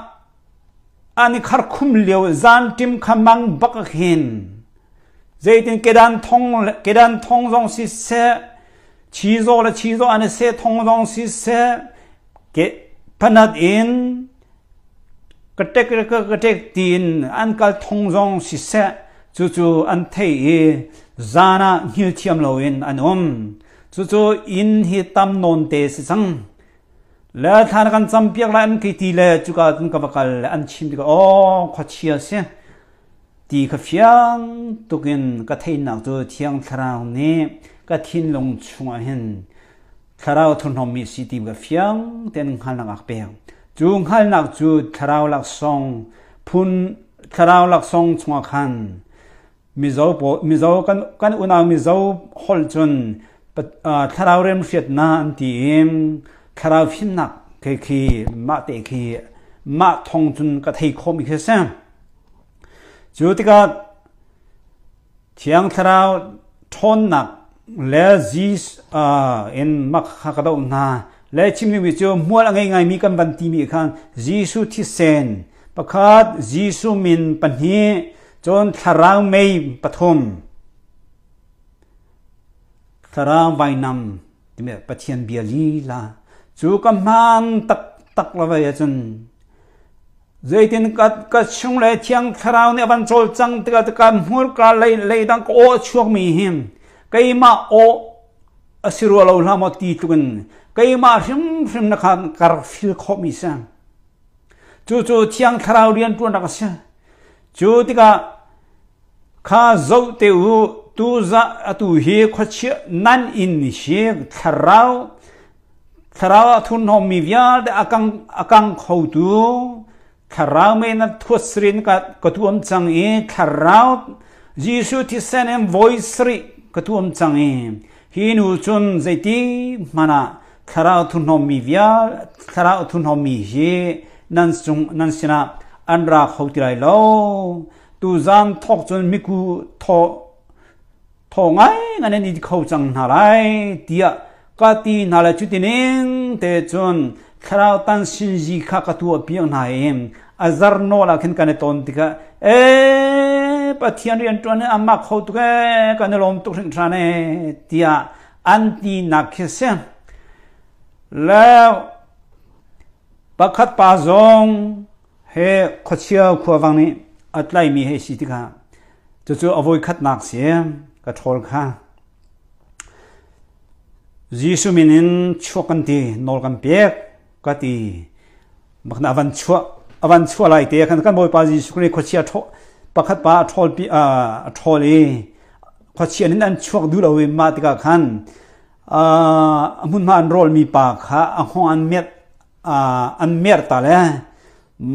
an i kharkhum lio zanṭim kha mang bak ah khin zeitin kedan thong zong siseh, chizaw le chizaw an i seh thong zong siseh, ke phanat in ka tek ka tek tiin an kal thong zong siseh cucu an thei i zan ah hngil thiam loin an um. Cucu inn hi tam nawn te si cang. Le thla na kan campiak lai an kei ti le cuka cun ka va kal le an chim tikah aw khuachia si ti kha fiang tukin ka theihnak cu Thiang Thlarau nih ka thinlung chungah hin Thlarau thurhnawmmi si ti ka fiang tein hngalhnak a ka pek. Cu hngalhnak cu thlarau laksawng phun thlarau laksawng chungah khan Mizo pawl Mizo kan kan unau Mizo holh cun thlarau remhriatnak an ti i thlarau fimnak khi khi mah te khi mah thong cun ka thei khawhmi khi a si. Cu tikah Thiang Thlarau ṭhawnnak le Jesuh in mak kha ka doh hna. Le chim dingmi cu hmual a ngei ngaimi kan van timi khan Jesuh thisen pakhat, Jesuh min pahnih, cun Thlarau mei pathum. Thlarau vainam timi Pathian bia lila cu ka hmaan taktak lo vai ahcun Zeitin ka chung le Thiang Thlarau nih a van cawlcang tikah ka hmurka lei leidang ka aw a chuakmi hi keimah aw a si rua lo hlah maw ti tlukin keimah hrimhrim na kha ka rak feel khawhmi si. Cucu Thiang Thlarau rianṭuannak a si. Cu tikah kha zoh te u tu za atu hi khuachia nan inn hi thlarau Thlarau ah thurhnawmmi vialte a kang khotu thlarau men na thuat sirin ka tuam cang i thlarau Jesuh thisen in voi sarih ka tuam cang i hi nu cun zeiti hmanh ah thlarau thurhnawmmi vial thlarau thurhnawmmi hi nan cung nan sinah an ra kho ti lai lo. Tuzan thawk cun miku thaw thaw ngaingai nan i kho cang hna lai tiah ka ti hna le cutining te cun thlarau tan sinzi kha ka tuah piak hna i a zar nawl ah khin kan i ton tikah e Pathian rian ṭuan hi amah kho tuk e kan i lawm tuk hringhran e tiah an ti nak khi si. Le pakhat pa zong he khuachia khuavang nih a tlaimi hei si tikah cucu a voikhatnak si ka ṭhawl kha. Jesuh min in chuak kan ti nawl kan pek ka ti bak na van chuah a van chuah lai te khan kan Bawipa Jesuh Khrih khuachia ṭhawl pakhat pa a ṭhawl pi a ṭhawl i khuachia nin an chuak duh lo i mah tikah khan a hmunhma an rawlmi pa kha a hngawng an met an mer ta le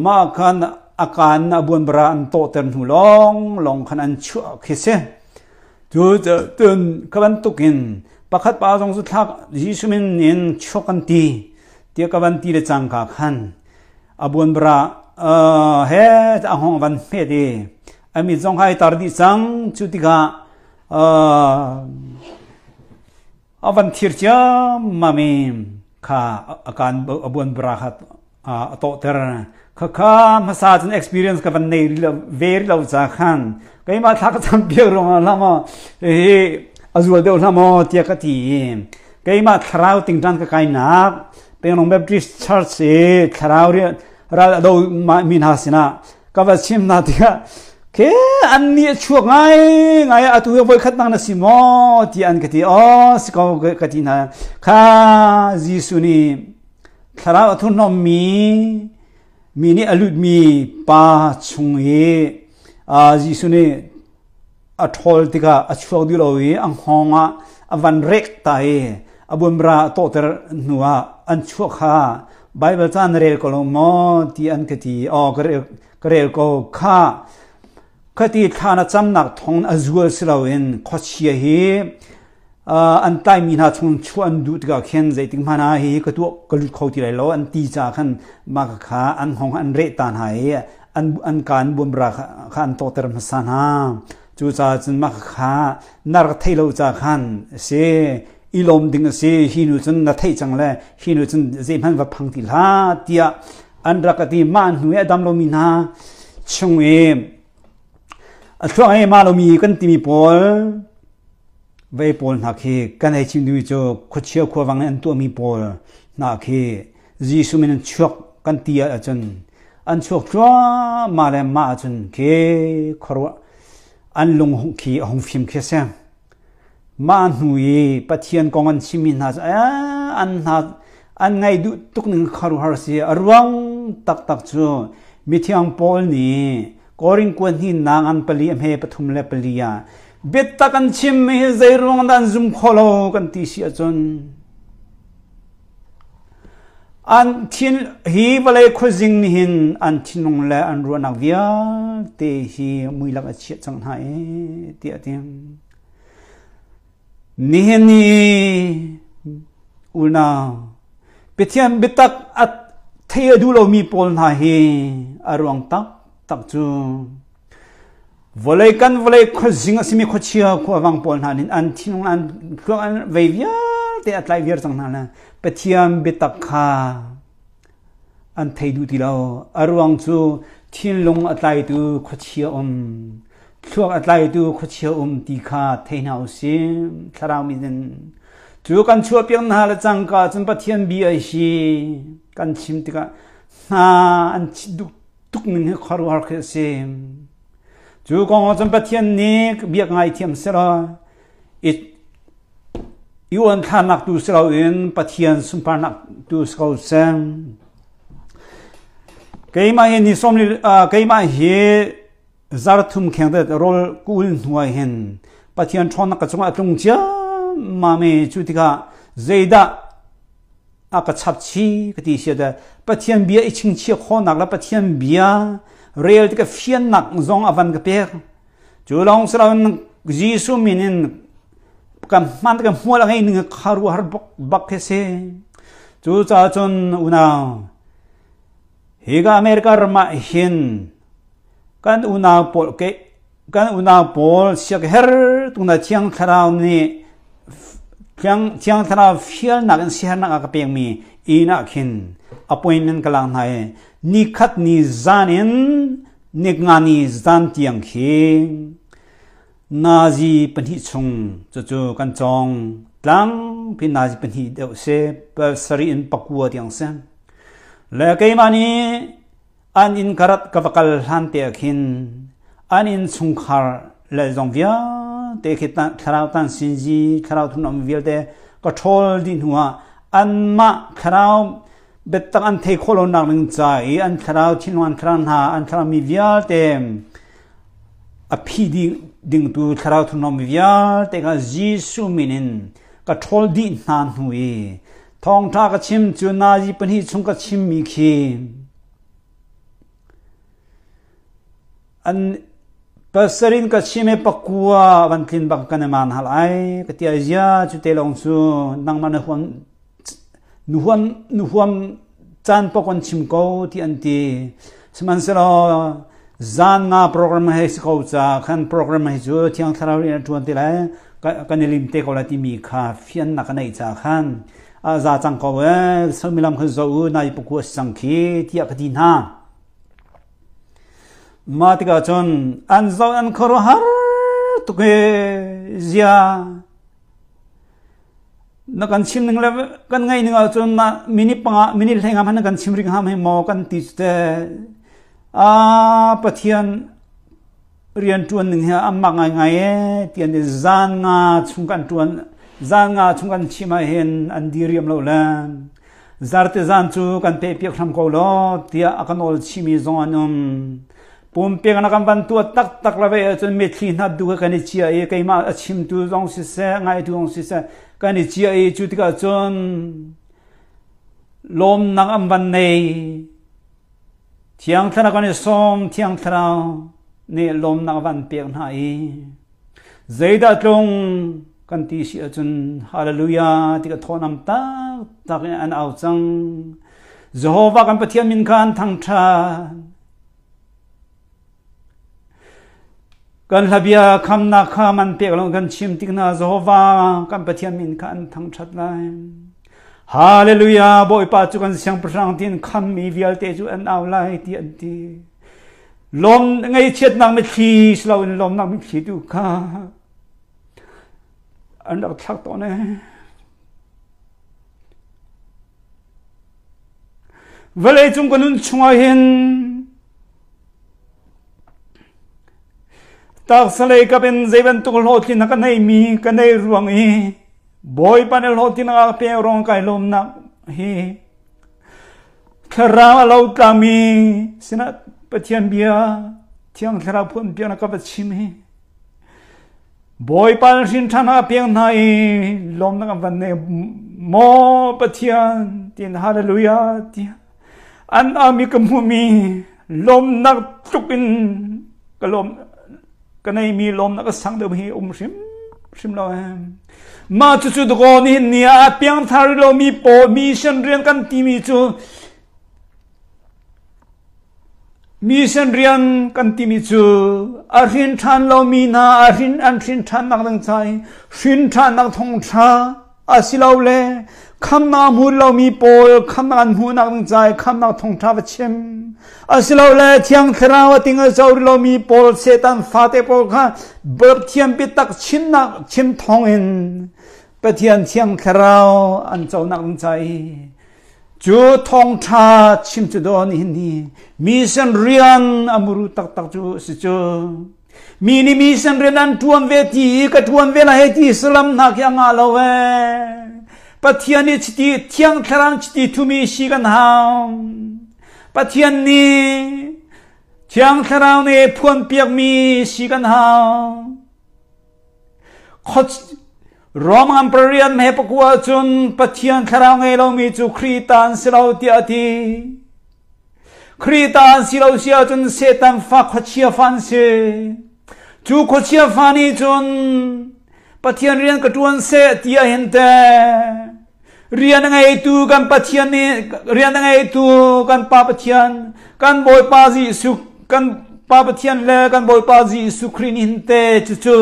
mah khan a kaan a buanbara an tawhter hnu lawng lawng khan an chuah khi si. Cu cun ka bantukin pakhat pa zong cu thlak Jesuh min in chuak kan ti tiah ka van ti le cangka khan a buanbara he a hong van hmet i a mit zong hai tar dih cang. Cu tikah a van thir ciammam i kha a kaan a buanbara kha a tawhter. Khakha hmasa cun experience ka van nei ve lo ca khan keimah thla ka cam piak ruangah hlah maw hi a zual deuh hlah maw tiah ka ti i keimah thlarau tingtang ka kainak Penglong Baptist Church i thlarau ral a do mi hna sinah ka va chim hna tikah Ke an nih a chuak ngai ngai atu hi voi khat nang na si maw ti an ka ti. Aw si ko ka ti hna. Kha Jesuh nih thlarau a thurhnawm mi mi nih a lut mi pa chung i Jesuh nih a ṭhawl tikah a chuak duh lo i a hngawng ah a van rek ta i a buanbara a tawhter hnu ah an chuah kha Baibal ca na rel ko lo maw ti an ka ti. Aw ka rel, ka rel ko kha khati thla na camnak thawng a zual si loin khuachia hi an tlaimi hna chung chuah an duh tikah khin zeitik hmanh ah hihi ka tuah ka lut kho ti lai lo an ti caah khan mah kha an hngawng an reh ta hna i an an ka an buambra kha an tawhter hmasa hna. Cucaah cun mah kha na rak theih lo ca khan a si i lawm ding a si. Hi nu cun na theih cang le hi nu cun zeihmanh va phang ti hlah tiah an rak ka ti. Mah hnu i a dam lomi hna chung i a thluak i mah lomi kan timi pawl vei pawl hna khi kan hei chim duhmi cu khuachia khuavang in an tuahmi pawl hna khi Jesuh min an chuak kan ti ahcun an chuak thluahmah le mah ahcun khi khuaruah an lung khi a hung fim khi a si. Mah hnu i Pathian kong an chimmi hna cu an hna an ngaih duh tuk ning khuaruahhar a si. A ruang taktak cu mithiang Paul nih Korin kuan hi nang an pali a hme 34 ah biatak an chim hi zei ruang dah an zum kho lo kan ti si ahcun an thin hi vawlei khuazing nih hin an thinlung le an ruahnak vialte hi muilak a chiah cang hna e tiah a ti. Nihin ni unau Pathian biatak a thei a duh lomi pawl hna hi a ruang taktak cu vawlei kan vawlei khuazing a simi khuachia khuavang pawl hna nih an thinlung an thluak an vei vialte a tlai viar cang hna le Pathian biatak kha an thei duh ti lo. A ruang cu thinlung a tlaitu khuachia um thluak a tlaitu khuachia um ti kha thei hna u sih. Thlarau mi in cu kan chuahpiak hna le cangka cun Pathian bia hi kan chim tikah hna an duh tuk ning hi khuaruahhar khi a si. Cu kong ah cun Pathian nih biak ngaithiam selaw i uanthlarnak tu si loin Pathian sunparnak tu si ko seh. Keimah hi ni sawm keimah hi zarthum kheng te rawl kul hnuai hin Pathian ṭhawnnak ka cungah a tlung ciammam i cu tikah zeidah a ka chap chi ka ti sia da Pathian bia i chingchiah khawhnak le Pathian bia rel tikah fiannak zong a van ka pek. Cu lawng si loin Jesuh min in kan hman kan hmual a ngei ning kharuahhar bak khi si. Cu caah cun unau hi ka America ram ah hin kan unau pawl ke kan unau pawl siak her tuna thiang thlarau nih thiang thiang thlarau fialnak in sihernak a ka pekmi inn ah khin appointment ka lak hna i ni khat ni zan in niknga ni zan tiang khi nazi pahnih chung cucu kan cawng tlang pi nazi pahnih deuh si pasarih in pakua tiang si le keimah nih an inn ka rat ka va kal hlan te ah khin an inn chungkhar le zong vialte khi thlarau tan sinzi thlarau thun vialte ka ṭhawl dih hnu ah anmah thlarau biatak an thei khawh lonak ding ca i an thlarau thinlung an thlarau hna an thlarau mi vialte a phi ding dingtu thlarau thurhnawm mi vialte kha Jesuh min in ka ṭhawl dih hna hnu i thawngṭha ka chim cu nazi pahnih chung ka chimmi khi an pasarin ka chim i pakua van tlin bak kan i man hal ai ka ti ai zia cu te lawng cu nangmah na huam nu huam nu huam caan paoh kan chim ko ti an ti. Sihmanhsehlaw zan nga program hei si ko ca khan program hei cu Thiang Thlarau nih a ṭuan ti lai kan i lim te ko lai timi kha fiannak ka neih ca khan a za cang ko ee suimilam khan zoh u nai pakua si cang khi tiah ka ti hna. Mah tikah cun an zoh an khuaruahhar tuk i zia na kan chim ning le kan ngaih ning ahcun na minute panga minute hlei nga hmanh na kan chim ring hnga hme maw kan ti cu te a Pathian Rian ṭuan ning hi an mak ngaingai ee ti an i zan nga chung kan ṭuan zan nga chung kan chim ah hin an diriam lo le zarte zan cu kan peh piak hram ko law tiah a ka nawl chihmi zong an um. Pumpek na kan van tuah taktak la ve ahcun mitthli hnap du kan i chia i keimah a chimtu zong siseh ngaitu zong siseh kan i chia i cu tikah cun lawmnak an van nei. Thiang Thlarau kan i sawm, Thiang Thlarau nih lawmnak van pek hna i zeidah tlung kan ti si ahcun hallelujah ti ka thawhnam taktak in an au cang. Jehovah kan Pathian min kha an thangṭhat. Kan hlabia khamnak kha man pek lo kan chim tik hna Jehovah kan Pathian min kha an thangṭhat lai. Hallelujah Bawipa cu kan siangpahrang tiin khammi vialte cu an au lai ti an ti. Lawm ngaihchiatnak mitthli si loin lawmnak mitthli tu kha an rak thlak tawn ee. Vawlei cung ka nun chungah hin taksa lei kap in zei bantuk hlawhtlinnak ka neimi ka nei ruang i Bawipa nih hlawhtlinnak a ka pek ruang kai lawmnak hi thlarau a lo tlami sinah Pathian bia Thiang Thlarau phuan piaknak ka va chim hi Bawipa na hrin ṭhan ah piang hna i lawmnak an van nei maw Pathian tiin hallelujah tiah an ami ka hmuhmi lawmnak tluk in ka lawm ka neimi lawmnak a sang deuh hi um hrim hrim lo em mah cucu dakaw nihin ni ah piangthar lomi pawl mission rian kan timi cu Mission rian kan timi cu a hrin ṭhan lomi hna a hrin an hrin ṭhannak ding ca i hrin ṭhannak thawngṭha asilole khamnak a hmu lomi pawl khamnak an hmuhnak ding ca i khamnak thawngṭha va chim asilole Thiang Thlarau a ting a co rih lomi pawl Satan fate pawl kha Pathian biatak chimnak chim thawngin Pathian Thiang Thlarau an conak ding ca i Cu thawngṭha chim cu daw nihin hi mission rian a muru taktak cu a si cu. Mi nih mission rian an ṭuan ve ti i ka ṭuan ve lai hei ti salam hna khi a ngah lo ee. Pathian nih chiti thiang thlarau chiti thumi si kan hau. Pathian nih thiang thlarau nih phuanpiakmi si kan hau. Rom Emperor rian he pakua cun Pathian thlarau ngei lomi cu Khrih ta an si lo tiah a ti. Khrih ta an si lo si ahcun Satan fa khuachia fa an si. Cu khuachia fa nih cun Pathian rian ka ṭuan seh ti ah hin teh rian a ngeitu kan Pathian nih rian a ngeitu kan Pa Pathian kan Bawipa Jesuh kan Pa Pathian le kan Bawipa Jesuh Khrih nih hin te cucu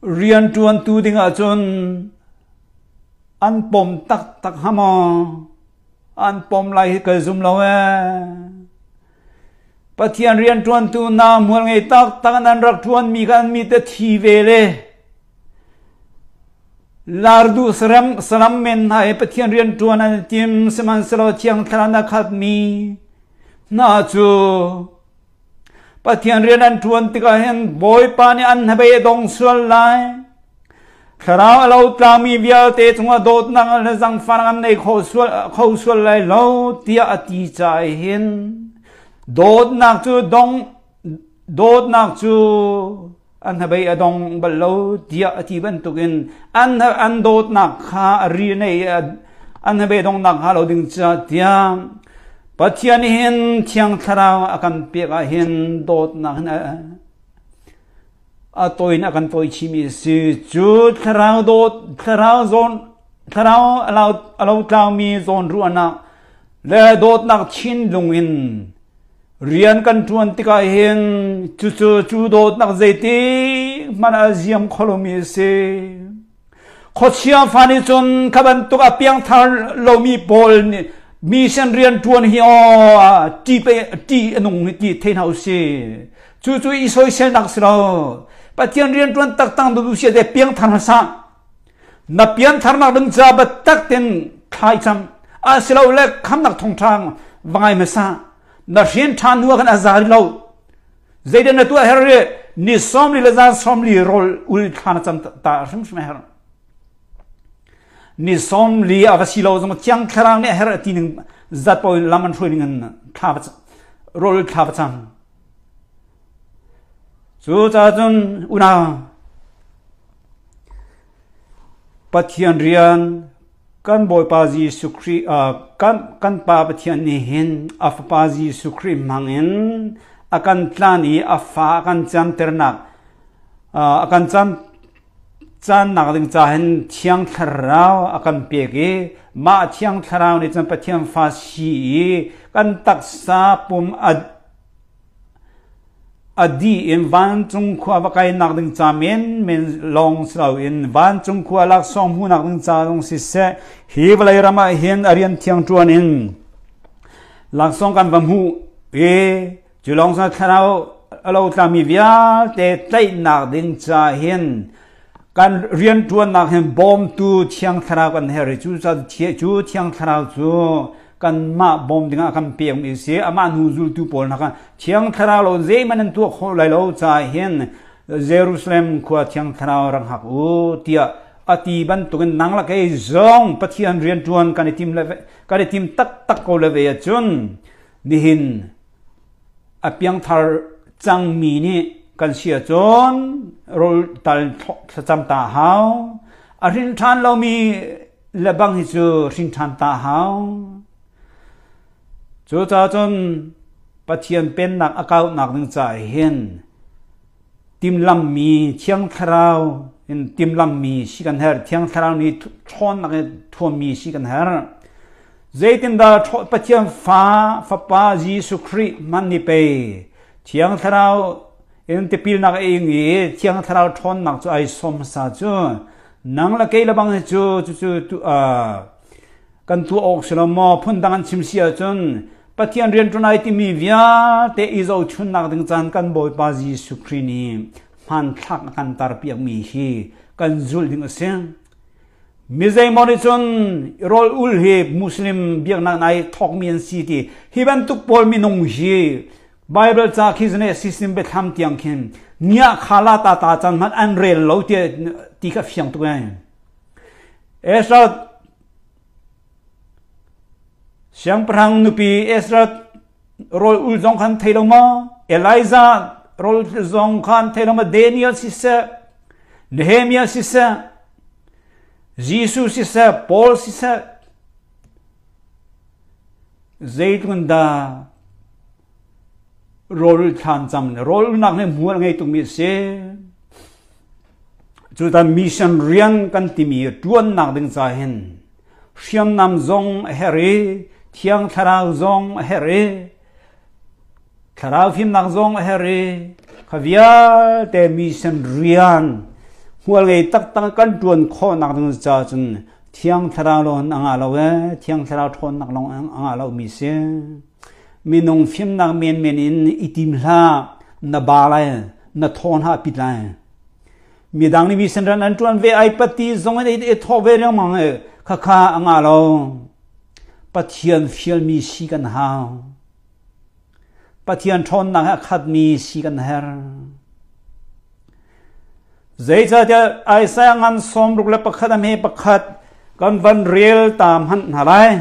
rian ṭuantu ding ahcun an pom taktak hnga maw an pom lai hi ka zum lo ee Pathian rian ṭuantu hna hmual ngei taktak in an rak ṭuanmi kha an mi te thi ve le lar duh saram saram men hna he Pathian rian ṭuan an i tim sihmanhsehlaw Thiang Thlarau na khatmi hna cu Pathian rian an ṭuan tikah hin Bawipa nih an hnabei a dong sual lai. Thlarau a lo tlangmi vialte cungah dawtnak le zangfahnak an nei kho sual, kho sual lai lo tiah a ti caah hin dawtnak cu dong dawtnak cu an hnabei a dong bal lo tiah a ti bantukin an an dawtnak kha a ri nei an hnabei dongnak hnga lo ding ca tiah Pathian hin Thiang Thlarau a kan pek ah hin dawtnak hin a toi in a kan toi chimi a si. Cu thlarau dawt thlarau zawn thlarau a lo tlaumi zawn ruahnak le dawtnak thinlung in rian kan ṭuan tikah hin cucu cu dawtnak zeiti hmanh a ziam kho lomi a si. Khuachia fa nih cun kha bantuk a piangthar lomi pawl nih mission rian ṭuan hi aw ṭi pe ṭi a nung hi ti thei hna usih. Cu cu i soiselnak si lo. Pathian rian ṭuan taktak duh si de piangthar hmasa. Na piantharnak ding ca biatak ten thlai cam. Asilole khamnak thawngṭha va ngai hmasa. Na hrin ṭhan hnu ah khan a za rih lo. Zeidah na tuah her rih? Ni 40 le zan 40 rawl ul thla na cam ta hrimhrim a herh. Ni 40 a va si lo zong Thiang Thlarau nih a herh a ti ning zat paoh in lam an hruai ning in thla va rawl thla va cam. Cu caah cun unau Pathian rian kan Bawipa Jesuh Khrih kan kan Pa Pathian nih hin a Fapa Jesuh Khrih hmang in a kan tlan i a fa a kan camternak a kan cam caannak ding ca hin Thiang Thlarau a kan pek i mah Thiang Thlarau nih cun Pathian fa si i kan taksa pum a A dih in vancung khua va kainak ding ca menmen lawng si loin vancung khua laksawng hmuhnak ding ca zong siseh, hi vawlei ram ah hin a rian thiang ṭuan in laksawng kan va hmuh i cu lawng cu thlarau a lo tlami vialte tlaihnak ding ca hin kan rianṭuannak hin bawmtu Thiang Thlarau kan herh i cu cu Thiang Thlarau cu kanmah bawm dingah kan pekmi si. Amah hnu zultu pawl hna kha Thiang Thlarau lo zeihmanh an tuah khawh lai lo caah hin Jerusalem khua Thiang Thlarau rak hngak u tiah a ti bantukin nang le kei zong Pathian rianṭuan kan i tim le kan i tim taktak ko le ve ahcun nihin a piangthar cangmi nih kan si ahcun rawl tal thlacam ta hau. A hrin ṭhan lomi le bang hi cu hrin ṭhan ta hau. Cucaah cun Pathian pennak a kauhnak ding caah hin timlammi Thiang Thlarau in timlammi si kan herh. Thiang Thlarau nih ṭhawnnak in thuammi si kan herh. Zeitindah Pathian fa Fapa Jesuh Khrih hmanh nih pei Thiang Thlarau in tipilnak a ing i Thiang Thlarau ṭhawnnak cu ai sawm hmasa cu nang le kei le bang hi cu cucu kan tuah awk si lo maw? Phundang an chim si ahcun Pathian rianṭuan ai timi vialte i zohchunnak ding caan kan Bawipa Jesuh Khrih nih hmanthlak a kan tarpiakmi hi kan zulh ding a si. Mi zeimaw nih cun rawl ul hi Muslim biaknak nai thawkmi an si ti hi bantuk pawl minung hi Bible ca khi zane system biathlam tiang khin nia kha la ta ta cang hmanh an rel lo ti ti kha fiang tuk ai. Ezra siangpahrang nupi Ezra rawl ul zong khan thei lo maw? Elijah rawl zong khan thei lo maw? Daniel siseh, Nehemiah siseh, Jesuh siseh, Paul siseh, Zeitluk dah rawl thlan cam rawl nak nih hmual ngei tukmi a si. Cu tan mission rian kan timi ṭuannak ding ca hin hriamnam zong a herh i Thiang Thlarau zong a herh i Thlarau fimnak zong a herh i kha vialte mission rian hmual ngei taktak kan ṭuan khawhnak ding ca cun Thiang Thlarau lawng a ngah lo ee, Thiang Thlarau ṭhawnnak lawng a ngah lomi si. Minung fimnak menmen in i tim hlah, na ba lai, na thaw hna pit lai. Midang nih mission rian an ṭuan ve ai pati zong in i thawh ve riangmang e, khakha a ngah lo. Pathian fialmi si kan hau. Pathian ṭhawnnak he a khatmi si kan herh. Zeicahtiah Isaiah ngan 61 a hme pakhat kan van rel ta hmanh hna lai.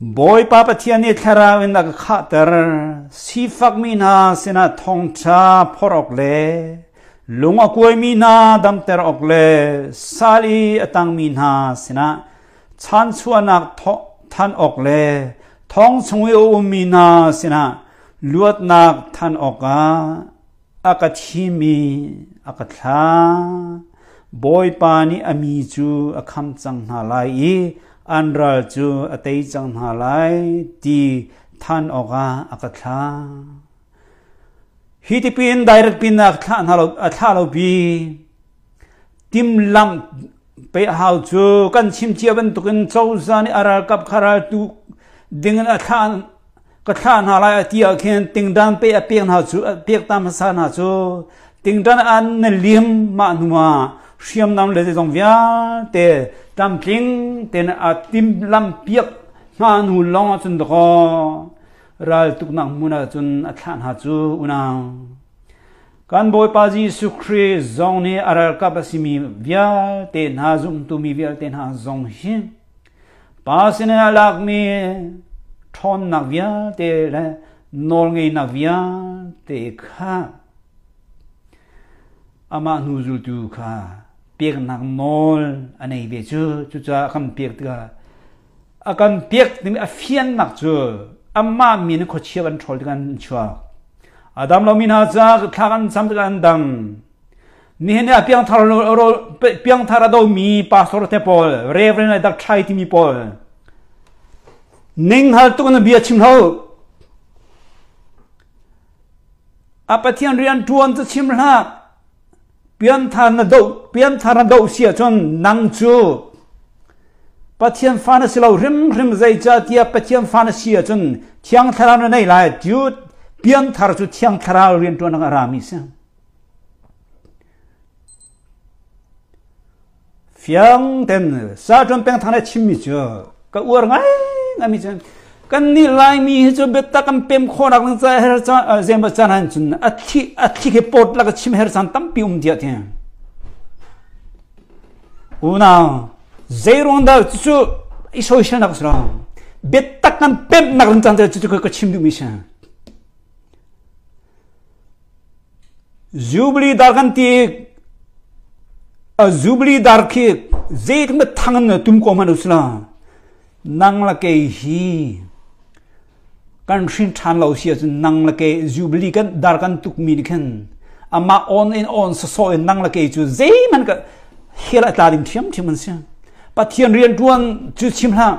Bawipa Pathian nih thlarau in a ka khahter, sifakmi hna sinah thawngṭha phorh awk le lung a kuaimi hna damter awk le sal i a tangmi hna sinah chanchuahnak than awk le thong chung i a ummi hna sinah luatnak than awkah a ka thim i a ka thlah. Bawipa nih a mi cu a kham cang hna lai i an ral cu a tei cang hna lai ti than awkah a ka thlah. Hi tipin direct pin a thlah hna lo a thlah lo pi. Timhlamh pe hau cu kan chim cia bantukin cozah nih a ralkap kha raltu dingin a thlah ka thlah hna lai a ti ah khin tingdan pe a pek hna cu a pek ta hmasa hna cu tingdan an na lim mah hnu ah hriamnam le zeizong vialte. Tlamtling tein a timhlamhpiak hna hnu lawng ahcun dakaw raltuknak hmun ahcun a thlah hna cu unau. Kan Bawipa Jesuh Khrih zong nih a ralkap a simi vialte hna zumtu mi vialte hna zong hi Pa sinin a lakmi ṭhawnnak vialte le nawlngeihnak vialte kha amah hnu zultu kha peknak nawl a nei ve cu. Cucaah kan pek tikah a kan pek timi a fiannak cu amah min in khuachia kan ṭhawl tikah an chuak. A dam lomi hna caah thla kan cam tikah an dam. Nihin ah piangthar piangthar a domi pastor te pawl, reverend le dak timi pawl ning hal tuk na bia chim ho. A Pathian rian tuan cu chim hlah. Pianthar na do pianthar na do si ahcun nang cu Pathian fa na si lo hrimhrim zeicahtiah Pathian fa na si ahcun Thiang Thlarau na nei lai. Cu pianthar cu Thiang Thlarau rian tuan a rami si. Fiang ten Satan peng thang le chimmi cu ka uar ngai ngaimi cu kan nih Laimi hi cu biatak kan pem khawhnak ding ca her ca zemba caan han cun a thli a thli khi pot lak chim her caan tampi um dia ti unau zeiruang dah cu i social nak si lo biatak kan pem nak ding caan cu cu ka chim duhmi si. Jubilee dar kan ti a Jubilee dar khi zeitin dah thang in tum ko hmanh usila nang la kei hi kan hrin ṭhan lo si ahcun nang la kei Jubilee kan dar kan tuk mi nih khin amah on in on sawsawh in nang la kei cu zeihmanh ka hell a tla ding ṭhiamṭhiam an si. Pathian rian ṭuan cu chim hlah.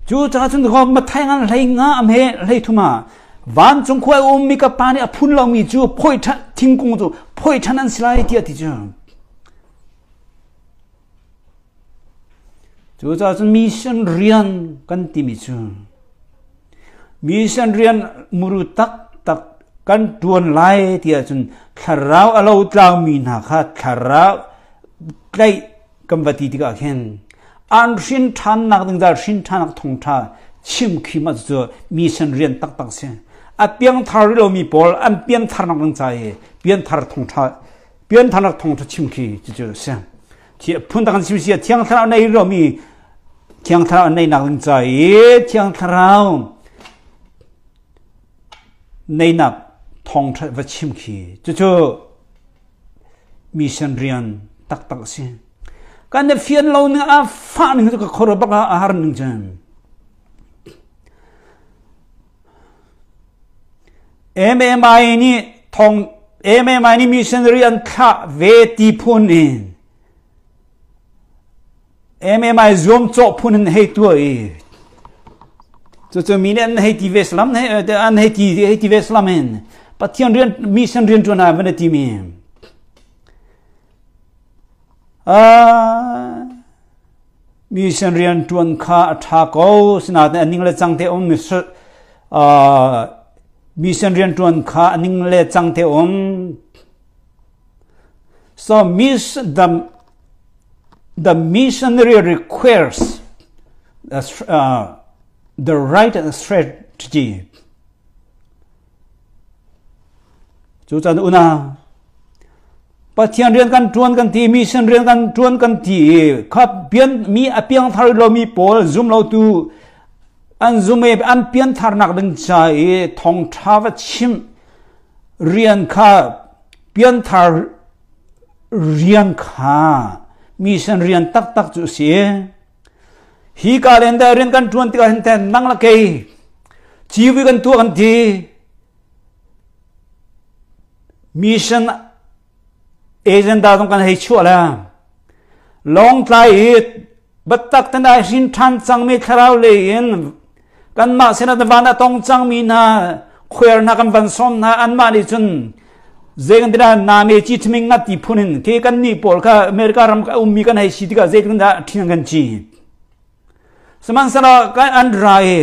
Cu caah cun Mathai ngan hlei nga am he hlei thum ah Vancung khua i ummi ka pa nih a phun lomi cu phoi ṭhan thingkung cu phoi ṭhan an si lai tiah ti cu. Cucaah cun mission rian kan timi cu mission rian muru taktak kan ṭuan lai tiah cun thlarau a lo tlaumi hna kha thlarau tlaih kan va ti tikah khin an hrin ṭhannak ding dah hrin ṭhannak thawngṭha chim khi ma cu mission rian taktak si. A piangthar rih lomi pawl an piantharnak ding ca i pianthar thawngṭha piantharnak thawngṭha chim khi cucu si. Phun dang chim si thiang thlarau nei lomi thiang thlarau neinak ding ca i thiang thlarau neinak thawngṭha va chim khi cucu mission rian taktak a si. Kan i fian lo ning a fah ning cu ka khor bak a har ning cun. MMI nih thong MMI nih missionary an thlah ve ti phun in MMI zuamcawh phun in hei tuah i cucu mi nih an hei ti ve salam an hei ti hei ti ve salam in Pathian rian mission rian ṭuan ah van ti mi mission rian ṭuan kha a ṭha ko sinain a ning le cang te um mission rian ṭuan kha a ning le cang te um. So mission, the missionary requires the right strategy. Cu can una Pathian rian kan tuan kan ti, mission rian kan tuan kan ti, kha pian mi a piang thar lomi pawl zum lo tu an zum e an pian tharnak ding cha i thong tha va chim rian kha pianthar rian kha mission rian taktak cu a si. Hi calendar rian kan ṭuan tikah hin ten nang la kei civi kan tuah kan ti. Mission agenda zong kan hei chuah le Lawngtlai i biatak ten ai hrin ṭhan cangmi thlarau lei in kanmah sinah van a tong cangmi hna khuer hna kan van sawm hna anmah nih cun zeitindah name ci thming nga ti phun in ke kan nih pawl kha America ram ka ummi kan hei si tikah zeitindah ṭhin kan ci. Sihmanhsehlaw kan an ra i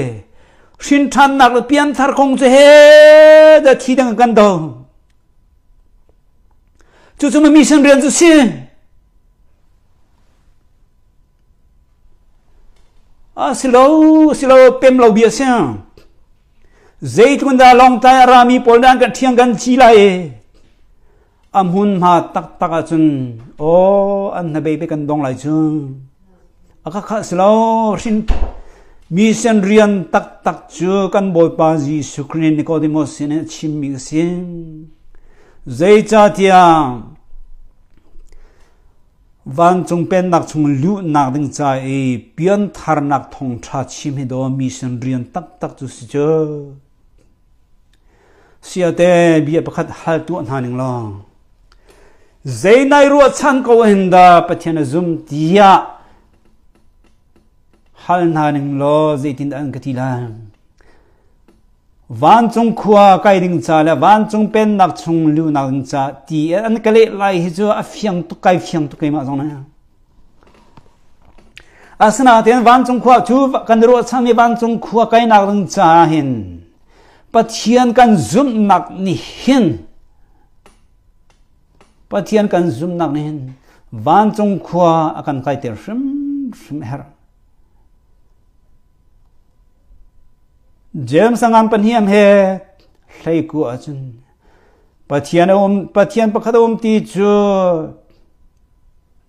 hrin ṭhannak le pianthar kong cu he da thi dang kan do. Cucu ma mission rian cu si. A si lo, si lo, pem lo bia si. Zeitluk dah Lawngtlai a rami pawl nih an kan ṭhiang kan ci lai i a hmunhma taktak ahcun aw an hnabei pe kan dong lai cu. A ka khah si lo, hrin mission rian taktak cu kan Bawipa Jesuh Khrih nih Nicodemus sin a chimmi a si. Zeicahtiah Vancung Pennak chung luhnak ding ca i piantharnak thawngṭha chim hi daw mission rian taktak cu si cu. Siate bia pakhat hal tuah hna ning law zei nai ruahchan ko hin dah Pathian a zum tiah hal hna ning law zeitin an ka ti lai. Vancung khua kai ding ca le vancung pennak chung luhnak ding ca ti an ka leh lai hi cu a fiang tuk kai fiang tuk keimah zong nih. Asinain vancung khua cu kan ruahchanmi vancung khua kainak ding ca hin Pathian kan zumhnak nih hin Pathian kan zumhnak nih hin vancung khua a kan kaiter hrimhrim a herh. James a ngan pahniam he hleiku ahcun Pathian a um Pathian pakhat a um ti cu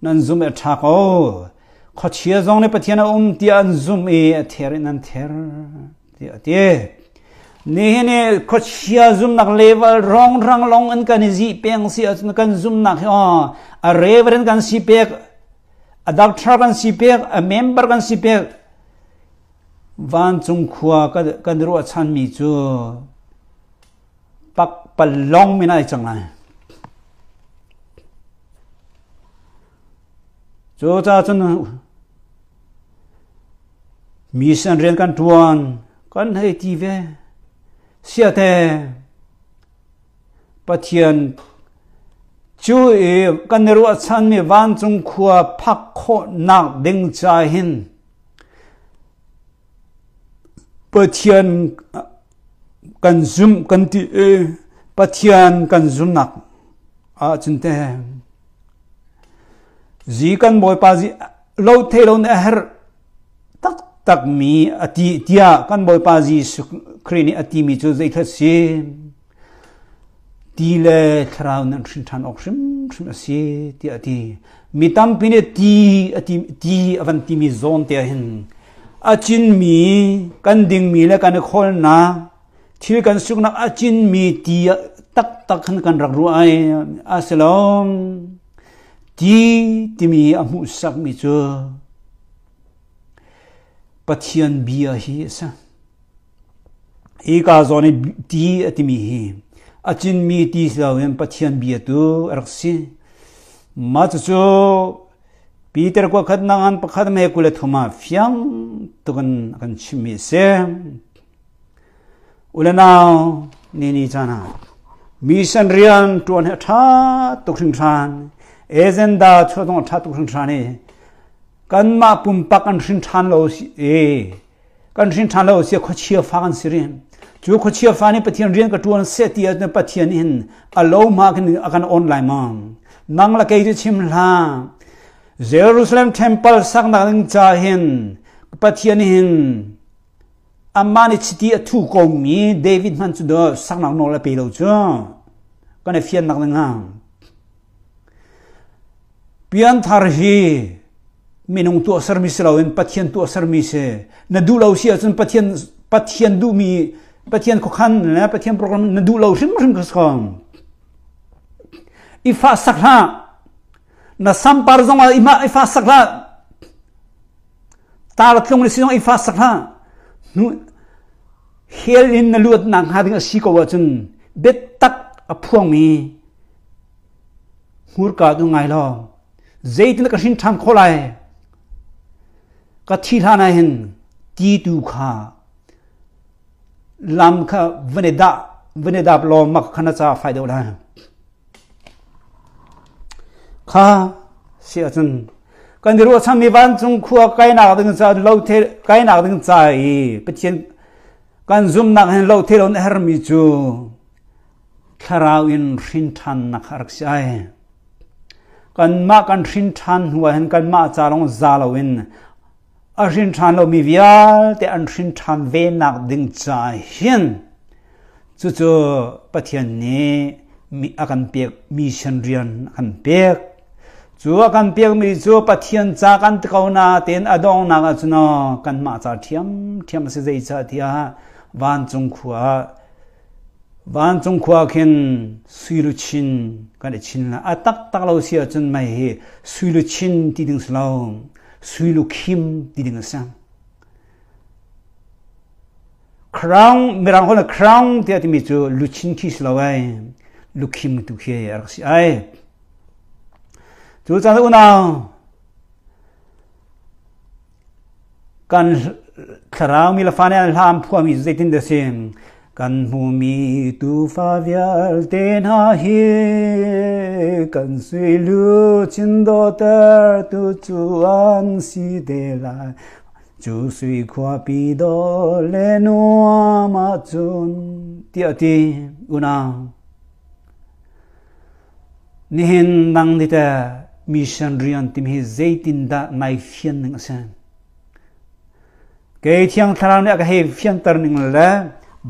nan zum a ṭha ko. Khuachia zong nih Pathian a um tiah an zum i a ther in an ther tiah a ti. Nihin i khuachia zumnak level rongrang long in kan i zih peng si ahcun kan zumnak hi aw a reverend kan si pek a doctor kan si pek a member kan si pek Vancung khua kan ruahchanmi cu pakpalawng men ai cang lai. Cu caah cun mission rian kan ṭuan kan hei ti ve. Siate Pathian cu i kan i ruahchanmi vancung khua phak khawhnak ding ca hin Pathian kan zumh kan ti i Pathian kan zumhnak ahcun teh zi kan Bawipa zi lo thei lo na a herh taktakmi a ti tiah kan Bawipa Jesuh Khrih nih a timi cu zeithla si? Ti le thlarau nan hrin ṭhan awk hrimhrim a si tiah a ti. Mi tampi nih ti a ti ti a van timi zawn te ah hin a cinmi kan dingmi le kan i khawlnak thil kan suknak a cinmi ti taktak khan kan rak ruah ai a si lo. Ti timi a hmuhsakmi cu Pathian bia hi a si. Hika zawn i ti a timi hi a cinmi ti si loin Pathian bia tu a rak si. Mah cucu Peter kua khat nangan pakhat me 23 ah fiang tukin a kan chimmi a si. U le nau, ni ni caan ah mission rian ṭuan hi a ṭha tuk hringhran. Agenda chuah zong a ṭha tuk hringhran i kanmah pumpak kan hrin ṭhan lo si i kan hrin ṭhan lo sia khuachia fa kan si rih cu khuachia fa nih Pathian rian ka ṭuan seh ti ahcun Pathian hin a lo ma khin a kan on lai maw nang la kei cu chim hlah Jerusalem temple saknak ding ca hin Pathian hin amah nih chiti a thu ko mi David hman cu do saknak nawl a pe lo cu kan i fiannak ding ha Pianthar hi minung tuahsermi si loin Pathian tuahsermi si. Na duh lo si ahcun Pathian Pathian duhmi Pathian khuakhan le Pathian program na duh lo hrimhrim ka si ko. I fah sak hlah. Na sampar zong ah i fah sak hlah. Tar tlung le si zong i fah sak hlah. Hnu hell in na luat nak hnga ding a si ko ahcun biatak a phuangmi Hmurka cu ngai law zeitin ka hrin ṭhan khawh lai? Ka thi hlan ah hin ti tu kha lam kha van i dah van i dap law mak kha na ca fai deuh lai. Kha si ahcun kan i ruahchanmi vancung khua kainak ding ca lo the kainak ding ca i Pathian kan zumnak hin lo the lo na hermi cu Thlarau in hrin ṭhannak a rak si ai. Kanmah kan hrin ṭhan hnu ah hin kanmah ca lawng za loin A hrin ṭhan lomi vialte an hrin ṭhan ve nak ding ca hin cucu Pathian nih a kan pek mission rian a kan pek. Cu a kan pekmi cu Pathian ca kan ti ko na tein a donghnak ah cun kanmah ca ṭhiamṭhiam a si zeicahtiah vancung khua Vancung khua khin sui luchin kan i chin la. A taktak lo si ahcun mei hi sui luchin ti ding si lo, sui lukhim ti ding a si. Crown, mirang holh crown tiah timi cu luchin khi si lo ai, lukhim tu khi a rak si ai. Cu caan unau, Kan thlarau mi le fa nih an hla an phuahmi cu zeitin dah si? Kan hmumi tufa vialte hna hi kan sui luchin dawter tu cu an si te lai. Cu sui khuapi dawh le nuam ahcun tiah a ti unau. Nihin nang nih teh mission rian timi hi zeitindah nai fian ning a si? Kei Thiang Thlarau nih a ka hei fianter ning le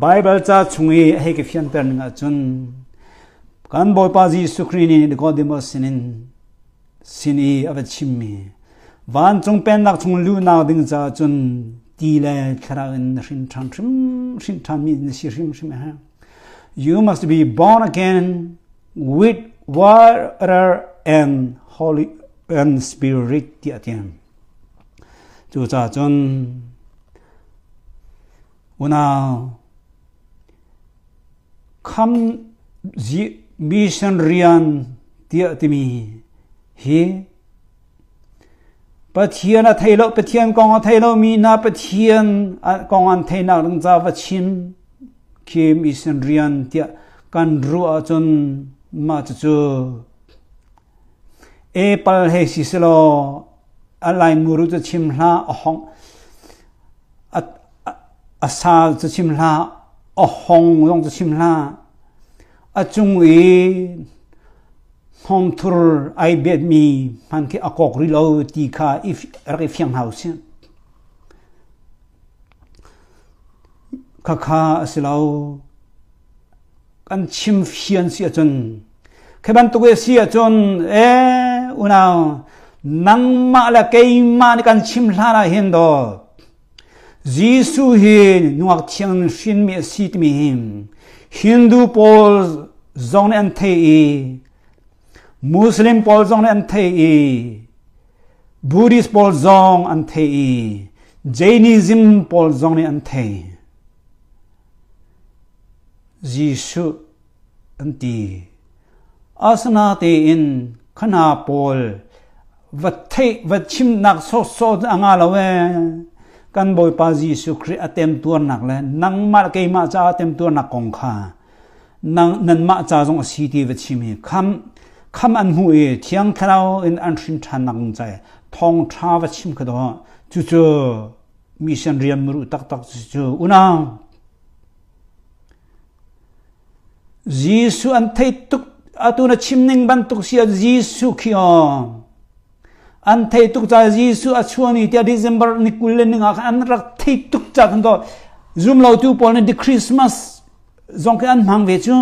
Baibal ca chung i a hei ka fianter ning ahcun kan Bawipa Jesuh Khrih nih Nicodemus sinin sin i a va chimmi vancung pennak chung luhnak ding caah cun ti le thlarau in na hrin ṭhan hrim hrin ṭhanmi na si hrimhrim a herh. You must be born again with water and holy and spirit tiah a ti. Cucaah cun unau kham mission rian tiah timi hi Pathian a thei lo Pathian kong a thei lomi hna Pathian kong an theihnak ding ca va chim khi mission rian tiah kan ruah ahcun mah cucu Apple hei si selaw a lai muru cu chim hlah a hong a sa cu chim hlah a hong zong cu chim hlah a cung i hnawmthur ai betmi hman khi a kok rih lo ti kha rak i fiang hna usih. Khakha a si lo. Kan chim fian si ahcun khi bantuk i si ahcun e unau nangmah le keimah nih kan chim hlan ah hin dawt Jesuh hi nungak thiang hrinmi a si timi hi Hindu pawl zong nih an thei i Muslim pawl zong nih an thei i Buddhist pawl zong an thei i Jainism pawl zong nih an thei. Jesuh an ti. Asinatein khana pawl va theih va chimnak sawhsawh a nga lo ee. Kan Bawipa Jesuh Khrih a temtuarnak le nangmah le keimah caah temtuarnak kong kha nang nanmah ca zong a si ti va chim hi kham kham an hmuh i Thiang Thlarau in an hrin ṭhannak ding ca thawngṭha va chim kha dawh cucu mission rian muru taktak cu unau Jesuh an thei tuk atu na chim ning bantuk si ah Jesuh khi aw an thei tuk ca Jesuh a chuan i tiah December ni 20 le ninga khan an rak thei tuk ca khan to zum lo tu pawl nih the Christmas zong khi an hmang ve cu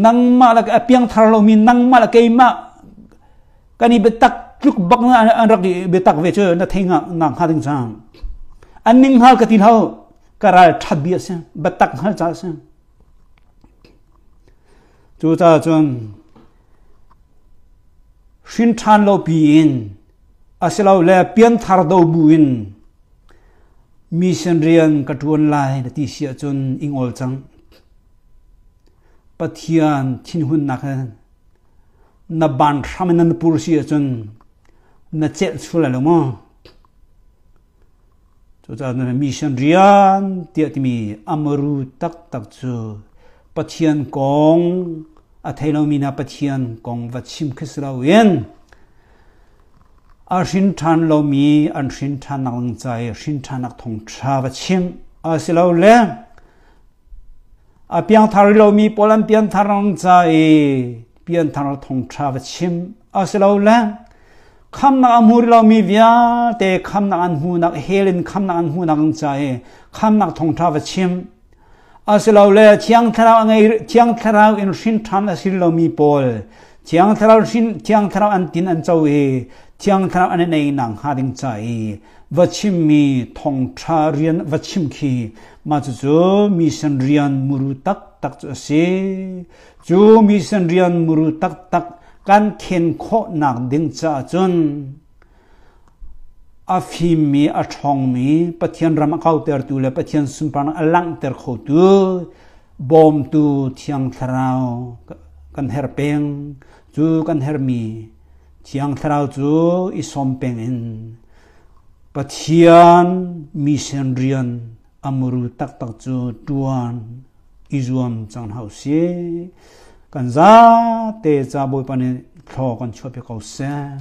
nangmah le a piangthar lomi nangmah le keimah kan i biatak tluk bak an rak i biatak ve cu na thei nga hnga ding cang an ning hngal ka ti lo ka ral ṭhat bia a si biatak hngal ca a si cu caah cun hrin ṭhan lo pi in asilole pianthar do bu in mission rian ka ṭuan lai na ti si ahcun i ngol cang Pathian thinhunnak he na ban hram in na pur si ahcun na celh chul lai lo maw Cucaah mission rian tiah timi amaru taktak cu Pathian kong a thei lomi hna Pathian kong va chim khi si loin a hrin ṭhan lomi an hrin ṭhannak ding ca i hrin ṭhannak thawngṭha va chim asilole a piangthar lomi pawl an piangthar ding ca i piangthar thawngṭha va chim asilole. Khamnak a hmu rih lomi vialte khamnak an hmuhnak hell in khamnak an hmuhnak ding ca i khamnak thawngṭha va chim. Asilole Thiang Thlarau a ngei Thiang Thlarau in hrin ṭhan a si lomi pawl Thiang Thlarau hrin Thiang Thlarau an tin an co i Thiang Thlarau an i nei nak hnga ding ca i va chimmi thawngṭha rian va chim khi mah cucu mission rian muru taktak cu a si. Cu mission rian muru taktak kan khen khawhnak ding caah cun a fimmi a ṭhawngmi Pathian ram a kautertu le Pathian sunparnak a langhter khotu bawmtu Thiang Thlarau kan herh peng. Cu kan herhmi Thiang Thlarau cu i sawm peng in Pathian mission rian a muru taktak cu ṭuan i zuam cang hna usih. Kan zate ca Bawipa nih thlaw kan chuahpi ko seh.